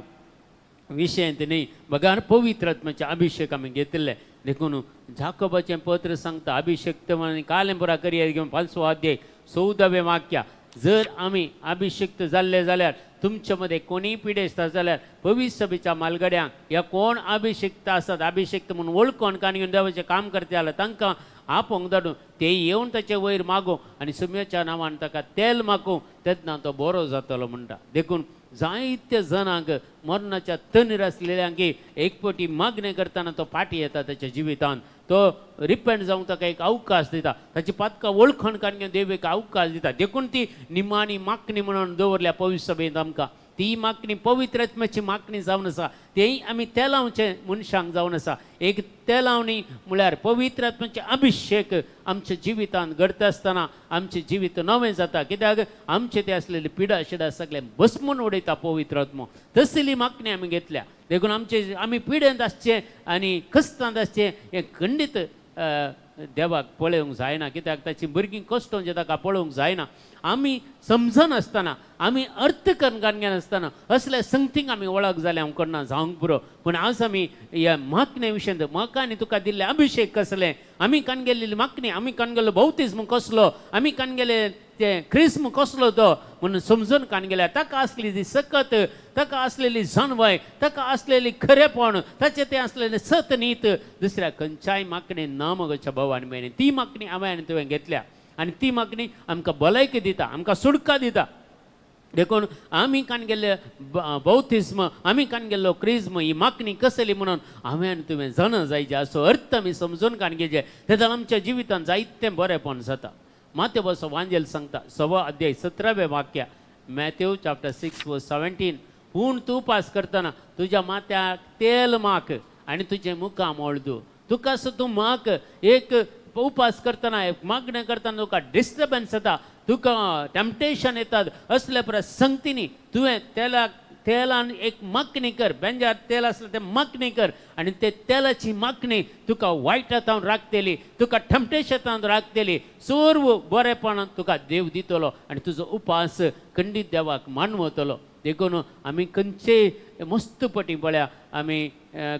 विशयांत न्ही बगार पवित्र आत्म्याचे अभिशेक आमी घेतिल्ले. देखून जाकोबाचें पत्र सांगता अभिशेक आनी कालें पुरा करया घेवन 5वो अध्याय 14वें वाक्य, जर आमी अभिषिक्त जाल्ले जाल्यार तुमचे मदें कोणीय पिडेस्त जाल्यार पवित्र सभेच्या मालगड्यांक ह्या कोण अभिषिक्त आसात, अभिषिक्त म्हणून वळखून कान घेवन देवाचें काम करता जाल्यार तांकां आपोवंक धाडून ते येवन ताचे वयर मागूं आनी सुम्याच्या नांवान ताका तेल मागूं, तेन्ना तो बरो जातलो म्हणटा. देखून जायत्या जाणांक मरणाच्या तणीर आसलेल्यांक एक पटी मागणें करतना तो फाटीं येता ताच्या जिवितांत. तो रिपेंट जावंक ताका एक अवकाश दिता. ताची पातकां वळखण काडून घेवन देव एक अवकाश दिता. देखून ती निमाणी मागणी म्हणून दवरल्या पवित्र सभेंत आमकां. ती मागणी पवित्र आत्म्याची मागणी जावन आसा. तेय आमी तेलावचे मनशांक जावन आसा. एक तेलावणी म्हळ्यार पवित्र आत्म्याचे अभिशेक आमच्या जिवितांत घडता आसतना आमचें जिवीत नवें जाता. कित्याक आमचें ते आसलेले पिडा शिडा सगळें भस्मून उडयता पवित्र आत्मो. तसली मागणी आमी घेतल्या. देखून आमचे आमी पिडेंत आसचें आनी कश्टांत आसचें हें खंडीत देवाक पळोवंक जायना. कित्याक ताची भुरगीं कश्ट ताका पळोवंक जायना. आमी समजनासतना, आमी अर्थ करून घेनासतना असल्या संगतींक आमी वळख जाल्या आमकां ना जावंक पुरो. पूण आज आमी ह्या मागणे विशयांत म्हाका आनी तुका दिल्ले अभिशेक कसले, आमी कान गेल्ली मागणी, आमी कान गेल्लो बौतिज्म कसलो, आमी कान गेले ते क्रिस्म कसलो तो म्हणून समजून कान गेल्यार ताका आसली ती सकत, ताका आसलेली जाणवाय, ताका आसलेली खरेपण, ताचें तें आसलेलें सत नीत दुसऱ्या खंयच्याय मागणे ना मगोच्या भाव आनी भयणी. ती मागणी हांवें आनी तुवें घेतल्या आनी ती मागणी आमकां भलायकी दिता, आमकां सुटका दिता. देखून आमी कान गेल्ले बौतिज्म, आमी कान गेल्लो क्रिज्म, ही मागणी कसली म्हणून हांवें आनी तुवें जाणा जायचे. असो अर्थ आमी समजून कान घेवचे तेन्ना आमच्या जिवितांत जायतें बरेंपण जाता. मातेवचो वांजेल सांगता 6 अध्याय 17वें वाक्य, मॅथ्यू चॅप्टर 6 वर्स 17, पूण तूं उपास करतना तुज्या माथ्याक तेल माक आनी तुजें मुखामळ मोळदू. तुका सो तूं माक एक उपास करतना, एक मागणें करतना तुका डिस्टर्बन्स येता, तुका टेम्पटेशन येतात. असल्या प्रसंगतींनी तुवें तेलाक तेलान एक मागणी कर. बेंजार तेल आसलें तें मागणी कर आनी ते तेलाची मागणी तुका वायटांत राखतली, तुका टेम्पटेशनांत राखतली. सर्व बरेपणान तुका देव दितलो आनी तुजो उपास खंडीत देवाक मानवतलो. देखून आमी खंयचे मस्त पटी पळया आमी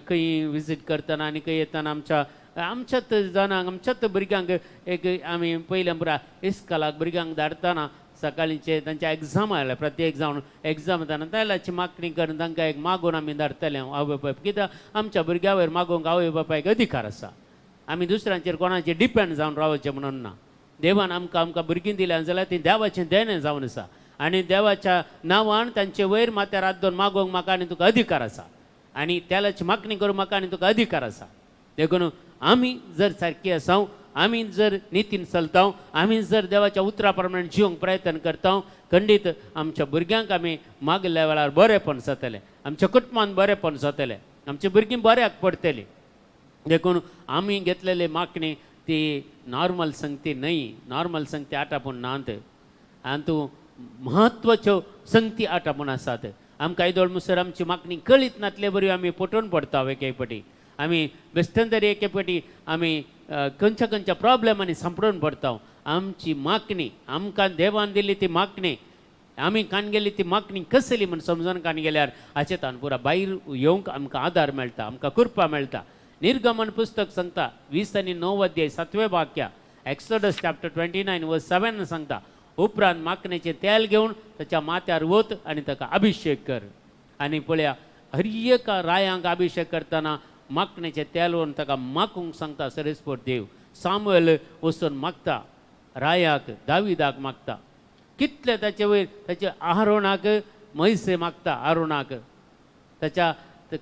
खंय विजीट करतना आनी खंय येतना आमच्या आमच्याच जाणांक, आमच्याच भुरग्यांक एक आमी पयल्या पुरा इस्कॉलाक भुरग्यांक धाडटना सकाळींचे तांचे एग्जाम आयल्या, प्रत्येक जावन एग्जाम येताना तेलाची मागणी करून तांकां एक मागून आमी धाडटले आवय बापायक. कित्याक आमच्या भुरग्या वयर मागूंक आवय बापायक अधिकार आसा. आमी दुसऱ्यांचेर कोणाचेर डिपेंड जावन रावचें म्हणून ना. देवान आमकां आमकां भुरगीं दिल्यां जाल्यार ती देवाचें देणें जावन आसा आनी देवाच्या नांवान तांचे वयर माथ्यार हात दवरून मागोवंक म्हाका आनी तुका अधिकार आसा आनी तेलाची मागणी करूंक म्हाका आनी तुका अधिकार आसा. देखून आमी जर सारकी आसा, आमी जर नितीन चलता, आमी जर देवाच्या उतरा प्रमाणे जिवंक प्रयत्न करता, खंडीत आमच्या भुरग्यांक आमी मागल्या वेळार बरेंपण जातलें, आमच्या कुटुंबान बरेंपण जातलें, आमची भुरगीं बऱ्याक पडटलीं. देखून आमी घेतलेली मागणी ती नॉर्मल संगती न्हय. नॉर्मल संगती आटापून नात आनी तूं म्हत्वाच्यो संगती आटापून आसात. आमकां येदोळ मुसर आमची मागणी कळीत नातले बरी आमी पटोवन पडटा. एक एक पटी आमी बेश्टेन तरी एके पटी आमी खंयच्या खंयच्या प्रॉब्लेमांनी सांपडून पडटा. आमची मागणी, आमकां देवान दिल्ली ती मागणी, आमी कान गेली ती मागणी कसली म्हूण समजून कान गेल्यार हाचे तान पुरा भायर येवंक आमकां आदार मेळटा, आमकां कृपा मेळटा. निर्गमन पुस्तक सांगता 20 आनी 9 अध्याय 7वें वाक्य, एक्सोडस चॅप्टर 29 वर्स 7 सांगता, उपरांत मागणेचें तेल घेवन ताच्या माथ्यार वत आनी ताका अभिशेक कर. आनी पळया, हर एका रायांक अभिशेक करतना मागणेचें तेल व्हरून ताका मागूंक सांगता सरेस्पोट देव. सामुएल वचून मागता रायाक, दाविदाक मागता. कितले ताचे वयर ताचे आरोणाक मैसे मागता. आरोणाक ताच्या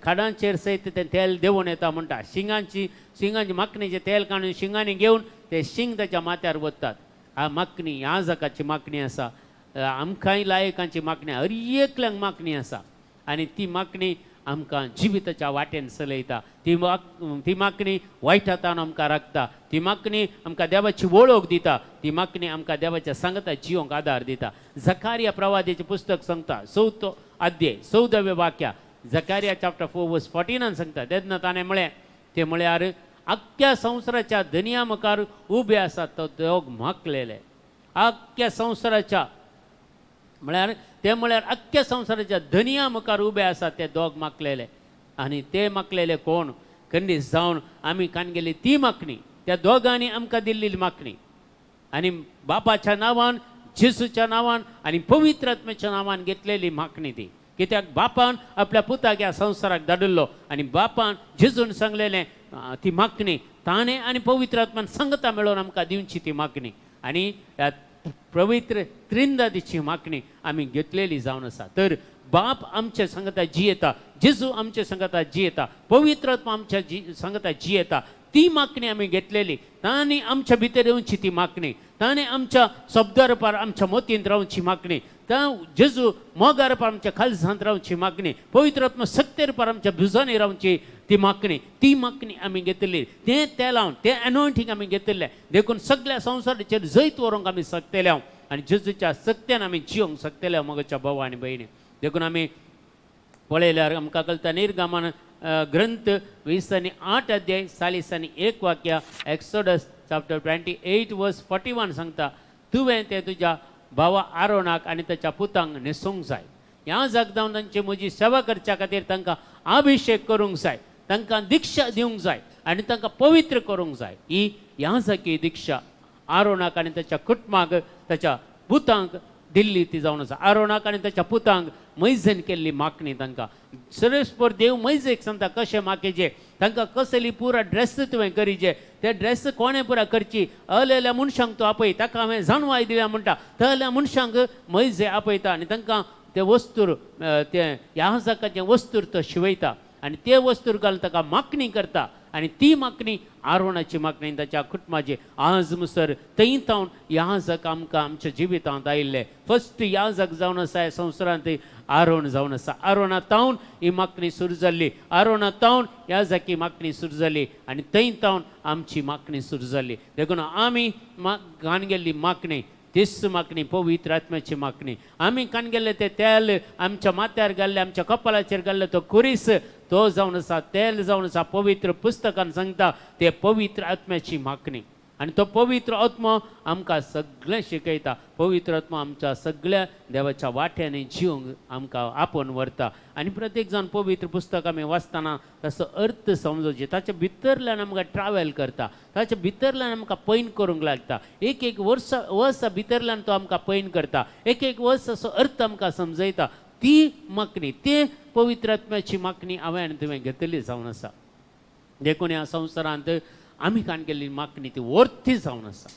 खाडांचेर सयत तें तेल देंवून येता म्हणटा. शिंगांची शिंगांची मागणेचें तेल काडून शिंगांनी घेवन ते शिंग ताच्या माथ्यार वतात. हा मागणी ह्या जगाची मागणी आसा. आमकांय लायकांची मागणी, हर एकल्यांक मागणी आसा आनी ती मागणी आमकां जिविताच्या वाटेन चलयता. ती मागणी वायट हातान आमकां राखता. ती मागणी आमकां देवाची वळख दिता. ती मागणी आमकां देवाच्या सांगता जिवंक आदार दिता. जकारिया प्रवादीचें पुस्तक सांगता, चवथो अध्याय 14वें वाक्या, जकारिया चॅप्टर 4 वर्स 14 सांगता, तेन्ना ताणें म्हळें, ते म्हळ्यार आख्ख्या संवसाराच्या धनया मुखार उबे आसात तो दोग मागलेले. आख्ख्या संवसाराच्या म्हळ्यार ते म्हळ्यार आख्ख्या संवसाराच्या धनया मुखार उबे आसात ते दोग मागलेले. आनी ते मागलेले कोण? खंडीत जावन आमी कान गेली ती मागणी, त्या दोगांनी आमकां दिल्ली मागणी. आनी बापाच्या नांवान, जेजूच्या नांवान आनी पवित्र आत्म्याच्या नांवान घेतलेली मागणी ती. कित्याक बापान आपल्या पुताक ह्या संवसाराक धाडिल्लो आनी बापान जेजून सांगलेलें ती मागणी ताणें आनी पवित्र आत्मान सांगता मेळोवन आमकां दिवची ती मागणी. आनी ह्या पवित्र त्रिंदादीची मागणी आमी घेतलेली जावन आसा. तर बाप आमच्या सांगता जियेता, जेजू आमच्या सांगता जियेता, पवित्र आत्मा आमच्या जी सांगता जियेता. ती मागणी आमी घेतलेली. तांणी आमच्या भितर येवची ती मागणी, ताणें आमच्या शब्दा रुपार आमच्या मतींत रावची मागणी, त्या जेजू मोगा रुपार आमच्या खालसांत रावची मागणी, पवित्र आत्मा सत्य रुपार आमच्या भुजांनी रावची ती मागणी. ती मागणी आमी घेतली, तें तेलावन तें एनॉयंटींग आमी घेतिल्लें. देखून सगळ्या संवसाराचेर जैत व्हरूंक आमी शकतले हांव आनी जेजूच्या सक्त्यान आमी जिवंक शकतले हांव मगच्या भाव आनी भयणी. देखून आमी पळयल्यार आमकां कळटा निर्गमन ग्रंथ 28 अध्याय 41 वाक्य, एक्सोडस चॅप्टर 28 वर्स 41 सांगता, तुवें तें तुज्या भावा आरोणाक आनी ताच्या पुतांक न्हेसूंक जाय. ह्या जगदावन तांची म्हजी सेवा करच्या खातीर तांकां अभिशेक करूंक जाय, तांकां दिक्षा दिवंक जाय आनी तांकां पवित्र करूंक जाय. ही ह्या जाकी दिक्षा आरोणाक आनी ताच्या कुटुंबाक ताच्या पुतांक दिल्ली ती जावन आसा. आरोणाक आनी ताच्या पुतांक मैजन केल्ली मागणी. तांकां सर्वेस्पर देव मैजेक सांगता कशें मागीचे, तांकां कसली पुरा ड्रेस तुवें करीचे, ते ड्रेस कोणें पुरा करची. अलेल्या मनशांक तूं आपय, ताका हांवें जाणवाय दिल्या म्हणटा. तहल्या मनशांक मैजे आपयता आनी तांकां ते वस्तूर ते ह्या जाकाचें वस्तूर तो शिवयता आनी ते वस्तूर घालून ताका मागणी करता. आनी ती मागणी आरोणाची मागणी ताच्या कुटुंबाची. आज मुसर थंय तावन ह्या जग आमकां आमच्या जिवितांत आयिल्लें फस्ट ह्या जग जावन आसा ह्या संवसारांत आरोण जावन आसा. आरोणा तावन ही मागणी सुरू जाल्ली, आरोणा तावन ह्या जाकी मागणी सुरू जाली आनी थंय तावन आमची मागणी सुरू जाली. देखून आमी कान गेल्ली मागणी तीच मागणी पवित्र आत्म्याची मागणी. आमी कान गेल्ले ते तेल आमच्या माथ्यार घाल्ले, आमच्या कपालाचेर घाल्ले तो कुरीस तो जावन आसा, तेल जावन आसा. पवित्र पुस्तकान सांगता ते पवित्र आत्म्याची मागणी. आनी तो पवित्र आत्मो आमकां सगळें शिकयता. पवित्र आत्मो आमच्या सगळ्या देवाच्या वाट्यांनी जिवंक आमकां आपोवन व्हरता. आनी प्रत्येक जाण पवित्र पुस्तक आमी वाचतना ताचो अर्थ समजोवचे, ताच्या भितरल्यान आमकां ट्रॅवल करता, ताच्या भितरल्यान आमकां पैन करूंक लागता. एक एक वर्सा वर्सा भितरल्यान तो आमकां पैन करता, एक एक वर्स असो अर्थ आमकां समजयता. ती मागणी, ते पवित्र आत्म्याची मागणी हांवें आनी तुवें घेतली जावन आसा. देखून ह्या संवसारांत आमी कान केल्ली मागणी ती वर्थी जावन आसा,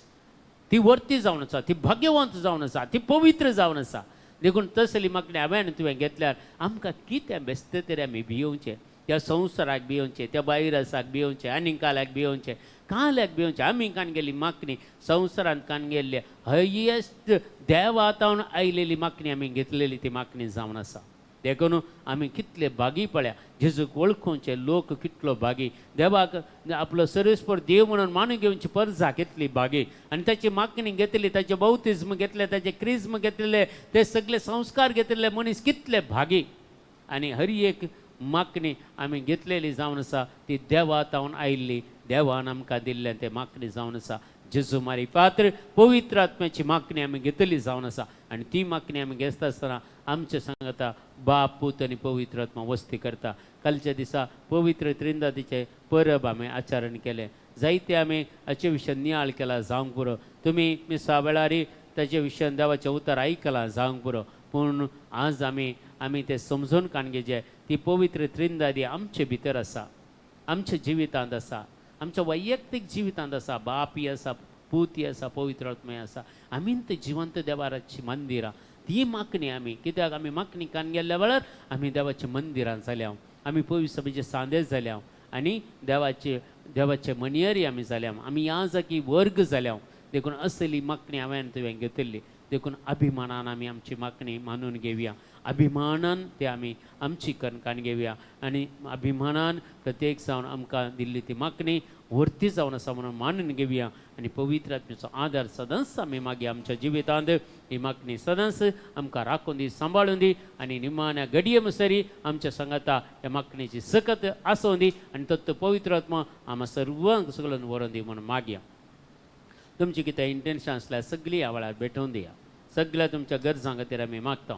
ती वर्थी जावन आसा, ती भाग्यवंत जावन आसा, ती पवित्र जावन आसा. देखून तसली मागणी हांवें आनी तुवें घेतल्यार आमकां कितें बेसतें तरी आमी भियोवचें, त्या संवसाराक भियोवचें, त्या वायरसाक भियोवचें, आनी काल्याक भियोवचें, काल्याक भियोवचें. आमी कान गेल्ली मागणी संवसारांत कान गेल्ली हयेस्ट देवा तावन आयलेली मागणी आमी घेतलेली ती मागणी जावन आसा. देखून आमी कितले भागी पळया, जेजूक वळखुचे लोक कितलो भागी, देवाक आपलो सर्वेस्पर देव म्हणून मानून घेवची परजा कितली भागी. आनी ताची मागणी घेतली, ताचे बौतिज्म घेतले, ताचे क्रिज्म घेतलेले, ते सगळे संस्कार घेतलेले मनीस कितले भागी. आनी हर एक मागणी आमी घेतलेली जावन आसा ती देवा तावन आयिल्ली, देवान आमकां दिल्लें तें मागणी जावन आसा. जेजू मारी पात्र पवित्र आत्म्याची मागणी आमी घेतली जावन आसा. आनी ती मागणी आमी घेता आसतना आमचे सांगता बाप, पूत आनी पवित्र आत्मा वस्ती करता. कालच्या दिसा पवित्र त्रिंदादीचे परब आमी आचरण केलें. जायते आमी हाचे विशय नियाळ केला जावंक पुरो. तुमी मिसा वेळार ताचे विशयान देवाचें उतर आयकलां जावंक पुरो. पूण आज आमी आमी तें समजून काण घेवचें, ती पवित्र त्रिंदादी आमचे भितर आसा, आमच्या जिवितांत आसा, आमच्या वैयक्तीक जिवितांत आसा. बापी आसा, पूती आसा, पवित्र आत्मय आसा. आमी ते जिवंत देवाची मंदिरां. ती मागणी आमी कित्याक आमी मागणी कान गेल्ल्या वेळार आमी देवाच्या मंदिरां जाल्या, आमी पवित्र सभेचे सांदेश जाल्या आनी देवाचे देवाचे मनियरी आमी जाल्या, आमी ह्या जागी वर्ग जाल्या. देखून असली मागणी हांवें तुवें घेतिल्ली. देखून अभिमानान आमी आमची मागणी मानून घेवया, अभिमानान ते आमी आमची कणकान घेवया आनी अभिमानान प्रत्येक जावन आमकां दिल्ली ती मागणी वर्ती जावन आसा म्हणून मानून घेवया आनी पवित्र आत्म्याचो आदार सदांच आमी मागीर आमच्या जिवितांत ही मागणी सदांच आमकां राखून दी, सांबाळून दी आनी निमाण्या घडये मसरी आमच्या सांगाता ह्या मागणेची सकत आसूं दी आनी तत्व पवित्र आत्मा आमा सर्वांक सगळ्यान व्हरोन दी म्हणून मागया. तुमची कितें इंटेन्शन आसल्यार सगळीं ह्या वेळार भेटोवन दिया. सगळ्या तुमच्या गरजां खातीर आमी मागता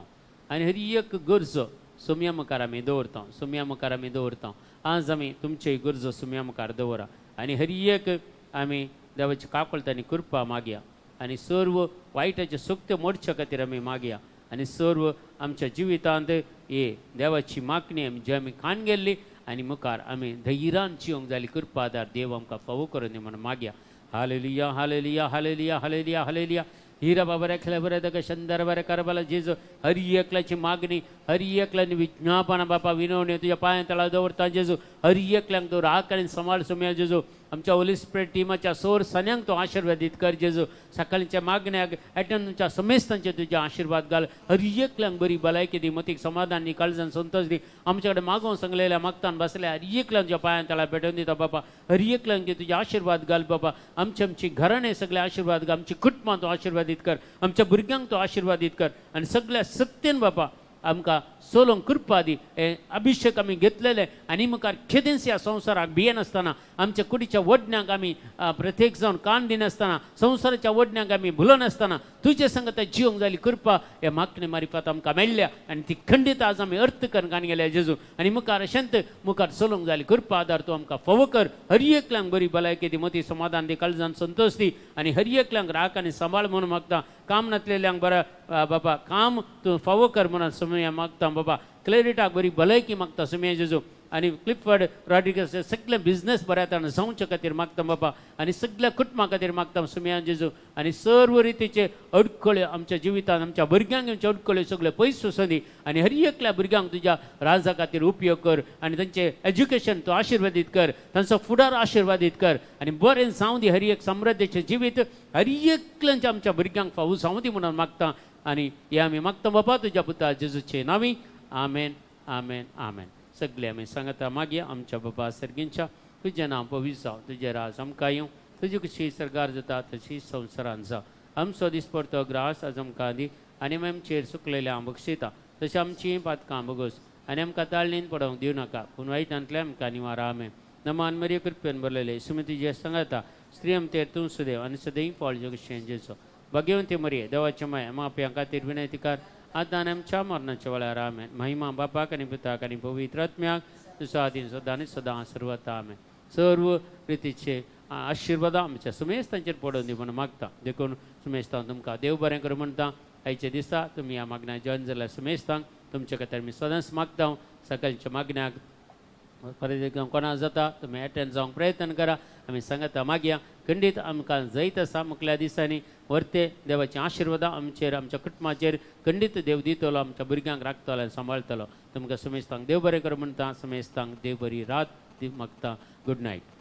आनी हर एक गरजो सुम्या मुखार आमी दवरता, सुम्या मुखार आमी दवरता. आज आमी तुमच्यो गरजो सुम्या मुखार दवरा आनी हर एक आमी देवाची काकळत आनी कृपा मागया आनी सर्व वायटाचे सुक्त मोडच्या खातीर आमी मागया आनी सर्व आमच्या जिवितांत हे देवाची मागणी आमी जी आमी खाण गेल्ली आनी मुखार आमी धैर्यान जिवंक जाली कृपा आदार देव आमकां फावो करून दी म्हणून मागया. Hallelujah, hallelujah, hallelujah, hallelujah, hallelujah. हिरा बाबा रेखल्या बरें ताका शंदर बरें करबाला जेजू हर एकल्याची मागणी, हर एकल्यानी विज्ञापना बापा विनवणी तुज्या पांया तळा दवरता जेजू. हर एकल्यांक तूं राख आनी सांबाळ सुम्या जेजू. आमच्या होली स्पिरिट टिमाच्या सोर सन्यांक तूं आशिर्वादीत कर जेजू. सकाळच्या मागण्याक एटनच्या समेस्तांचे तुजे आशिर्वाद घाल. हर एकल्यांक बरी भलायकी दी, मतीक समाधान दी, काळजान संतोश दी. आमच्या कडेन मागोवंक सांगलेल्या मागतान बसल्या हर एकल्यांक तुज्या पांयां तळा पेटोवन दिता बापा. हर एकल्यांक तुजे आशिर्वाद घाल बापा. आमची आमची घराणें सगळे आशिर्वाद घाल, आमची कुटुंबां तूं आशिर्वादीत कर, आमच्या भुरग्यांक तूं आशिर्वादीत कर आनी सगळ्या सक्तेन बापा आमकां सोलोंक कृपा दी. हे अभिशेक आमी घेतलेले आनी मुखार खेदेंस ह्या संवसाराक भियेनासतना आमच्या कुडीच्या वडण्यांक आमी प्रत्येक जावन कान दिनासतना संवसाराच्या वडण्यांक आमी भुलनासतना तुजे संगत जिवंक जाली कृपा हे मागणे मारिफात आमकां मेळ्ळ्या आनी ती खंडीत आज आमी अर्थ करून कान गेल्या जेजू. आनी मुखार अशेंत मुखार चलोवंक जाली कृपा आदार तूं आमकां फावो कर. हर एकल्यांक बरी भलायकी दी, मती समाधान दी, काळजान संतोश दी आनी हर एकल्यांक राख आनी सांबाळ म्हणून मागता. काम नासलेल्यांक बरें बाबा काम तूं फावो कर म्हणून सुमया मागता बाबा. क्लॅरिटाक बरी भलायकी मागता सुमया जेजू. आनी क्लिफर्ड रॉड्रिगस सगळे बिजनेस बऱ्या तरेन जावचे खातीर मागता बाबा आनी सगळ्या कुटुंबा खातीर मागता सुमया जेजू. आनी सर्व रितीचे अडखळ्यो आमच्या जिवितांत आमच्या भुरग्यांक येवच्यो अडखळ्यो सगळ्यो पयस वचूं दी आनी हर एकल्या भुरग्यांक तुज्या राजा खातीर उपयोग कर आनी तांचें एज्युकेशन तूं आशिर्वादीत कर, तांचो फुडार आशिर्वादीत कर आनी बरें जावं दी हर एक समृद्धीचें जिवीत हर एकल्यांच्या आमच्या भुरग्यांक फावो जावं दी म्हणून मागता आनी हे आमी मागता बाबा तुज्या पुता जेजूचे नांवी. आमेन, आमेन, आमेन. सगळे आमी सांगता मागीर आमच्या बाबा सर्गींच्या तुजें नांव पवित्र जावं, तुजें राज आमकां येवं, तुजी कशी सरकार जाता तशी संवसारान जावं. आमचो दिसपडतो ग्रास आज आमकां दी आनी आमचेर सुकलेल्या आम बक्षिता तशें आमचीं पातकां बगोस आनी आमकां ताळणीन पडोवंक दिवं नाका पूण वायटांतल्या आमकां निवारा. आमेन. नमान मरिय कृपेन भरलेले सुमी तुजें सांगता स्त्री आमतेर तूं सुदेव आनी सदैव फळ जगशें जेचो भाग्यवंती मरिये देवाच्या माया माप्यां खातीर विनंती कर आतां आनी आमच्या मरणाच्या वेळार. आमेन. महिमा बापाक आनी पुताक आनी पवित्र आत्म्याक तुजो आदीन सदां आनी सदां सर्वता. आमेन. सर्व रितीचे आशिर्वाद आमच्या सुमेस्तांचेर पडोवन दी म्हणून मागता. देखून सुमेस्तां तुमकां देव बरें करूं म्हणटा. आयच्या दिसा तुमी ह्या मागण्या जॉयन जाल्यार सुमेस्तांक तुमच्या खातीर मी सदांच मागता. सकाळच्या मागण्याक परत एकदां कोणा जाता तुमी एटेंड जावंक प्रयत्न करा. आमी सांगता मागया खंडीत आमकां जैत आसा मुखल्या दिसांनी वर्ते देवाची आशिर्वादां आमचेर आमच्या कुटुंबाचेर खंडीत देव दितलो, आमच्या भुरग्यांक राखतलो आनी सांबाळतलो. तुमकां सुमेस्तांक देव बरें करूं म्हणटा. सुमेस्तांक देव बरी रात दी मागता. Good night.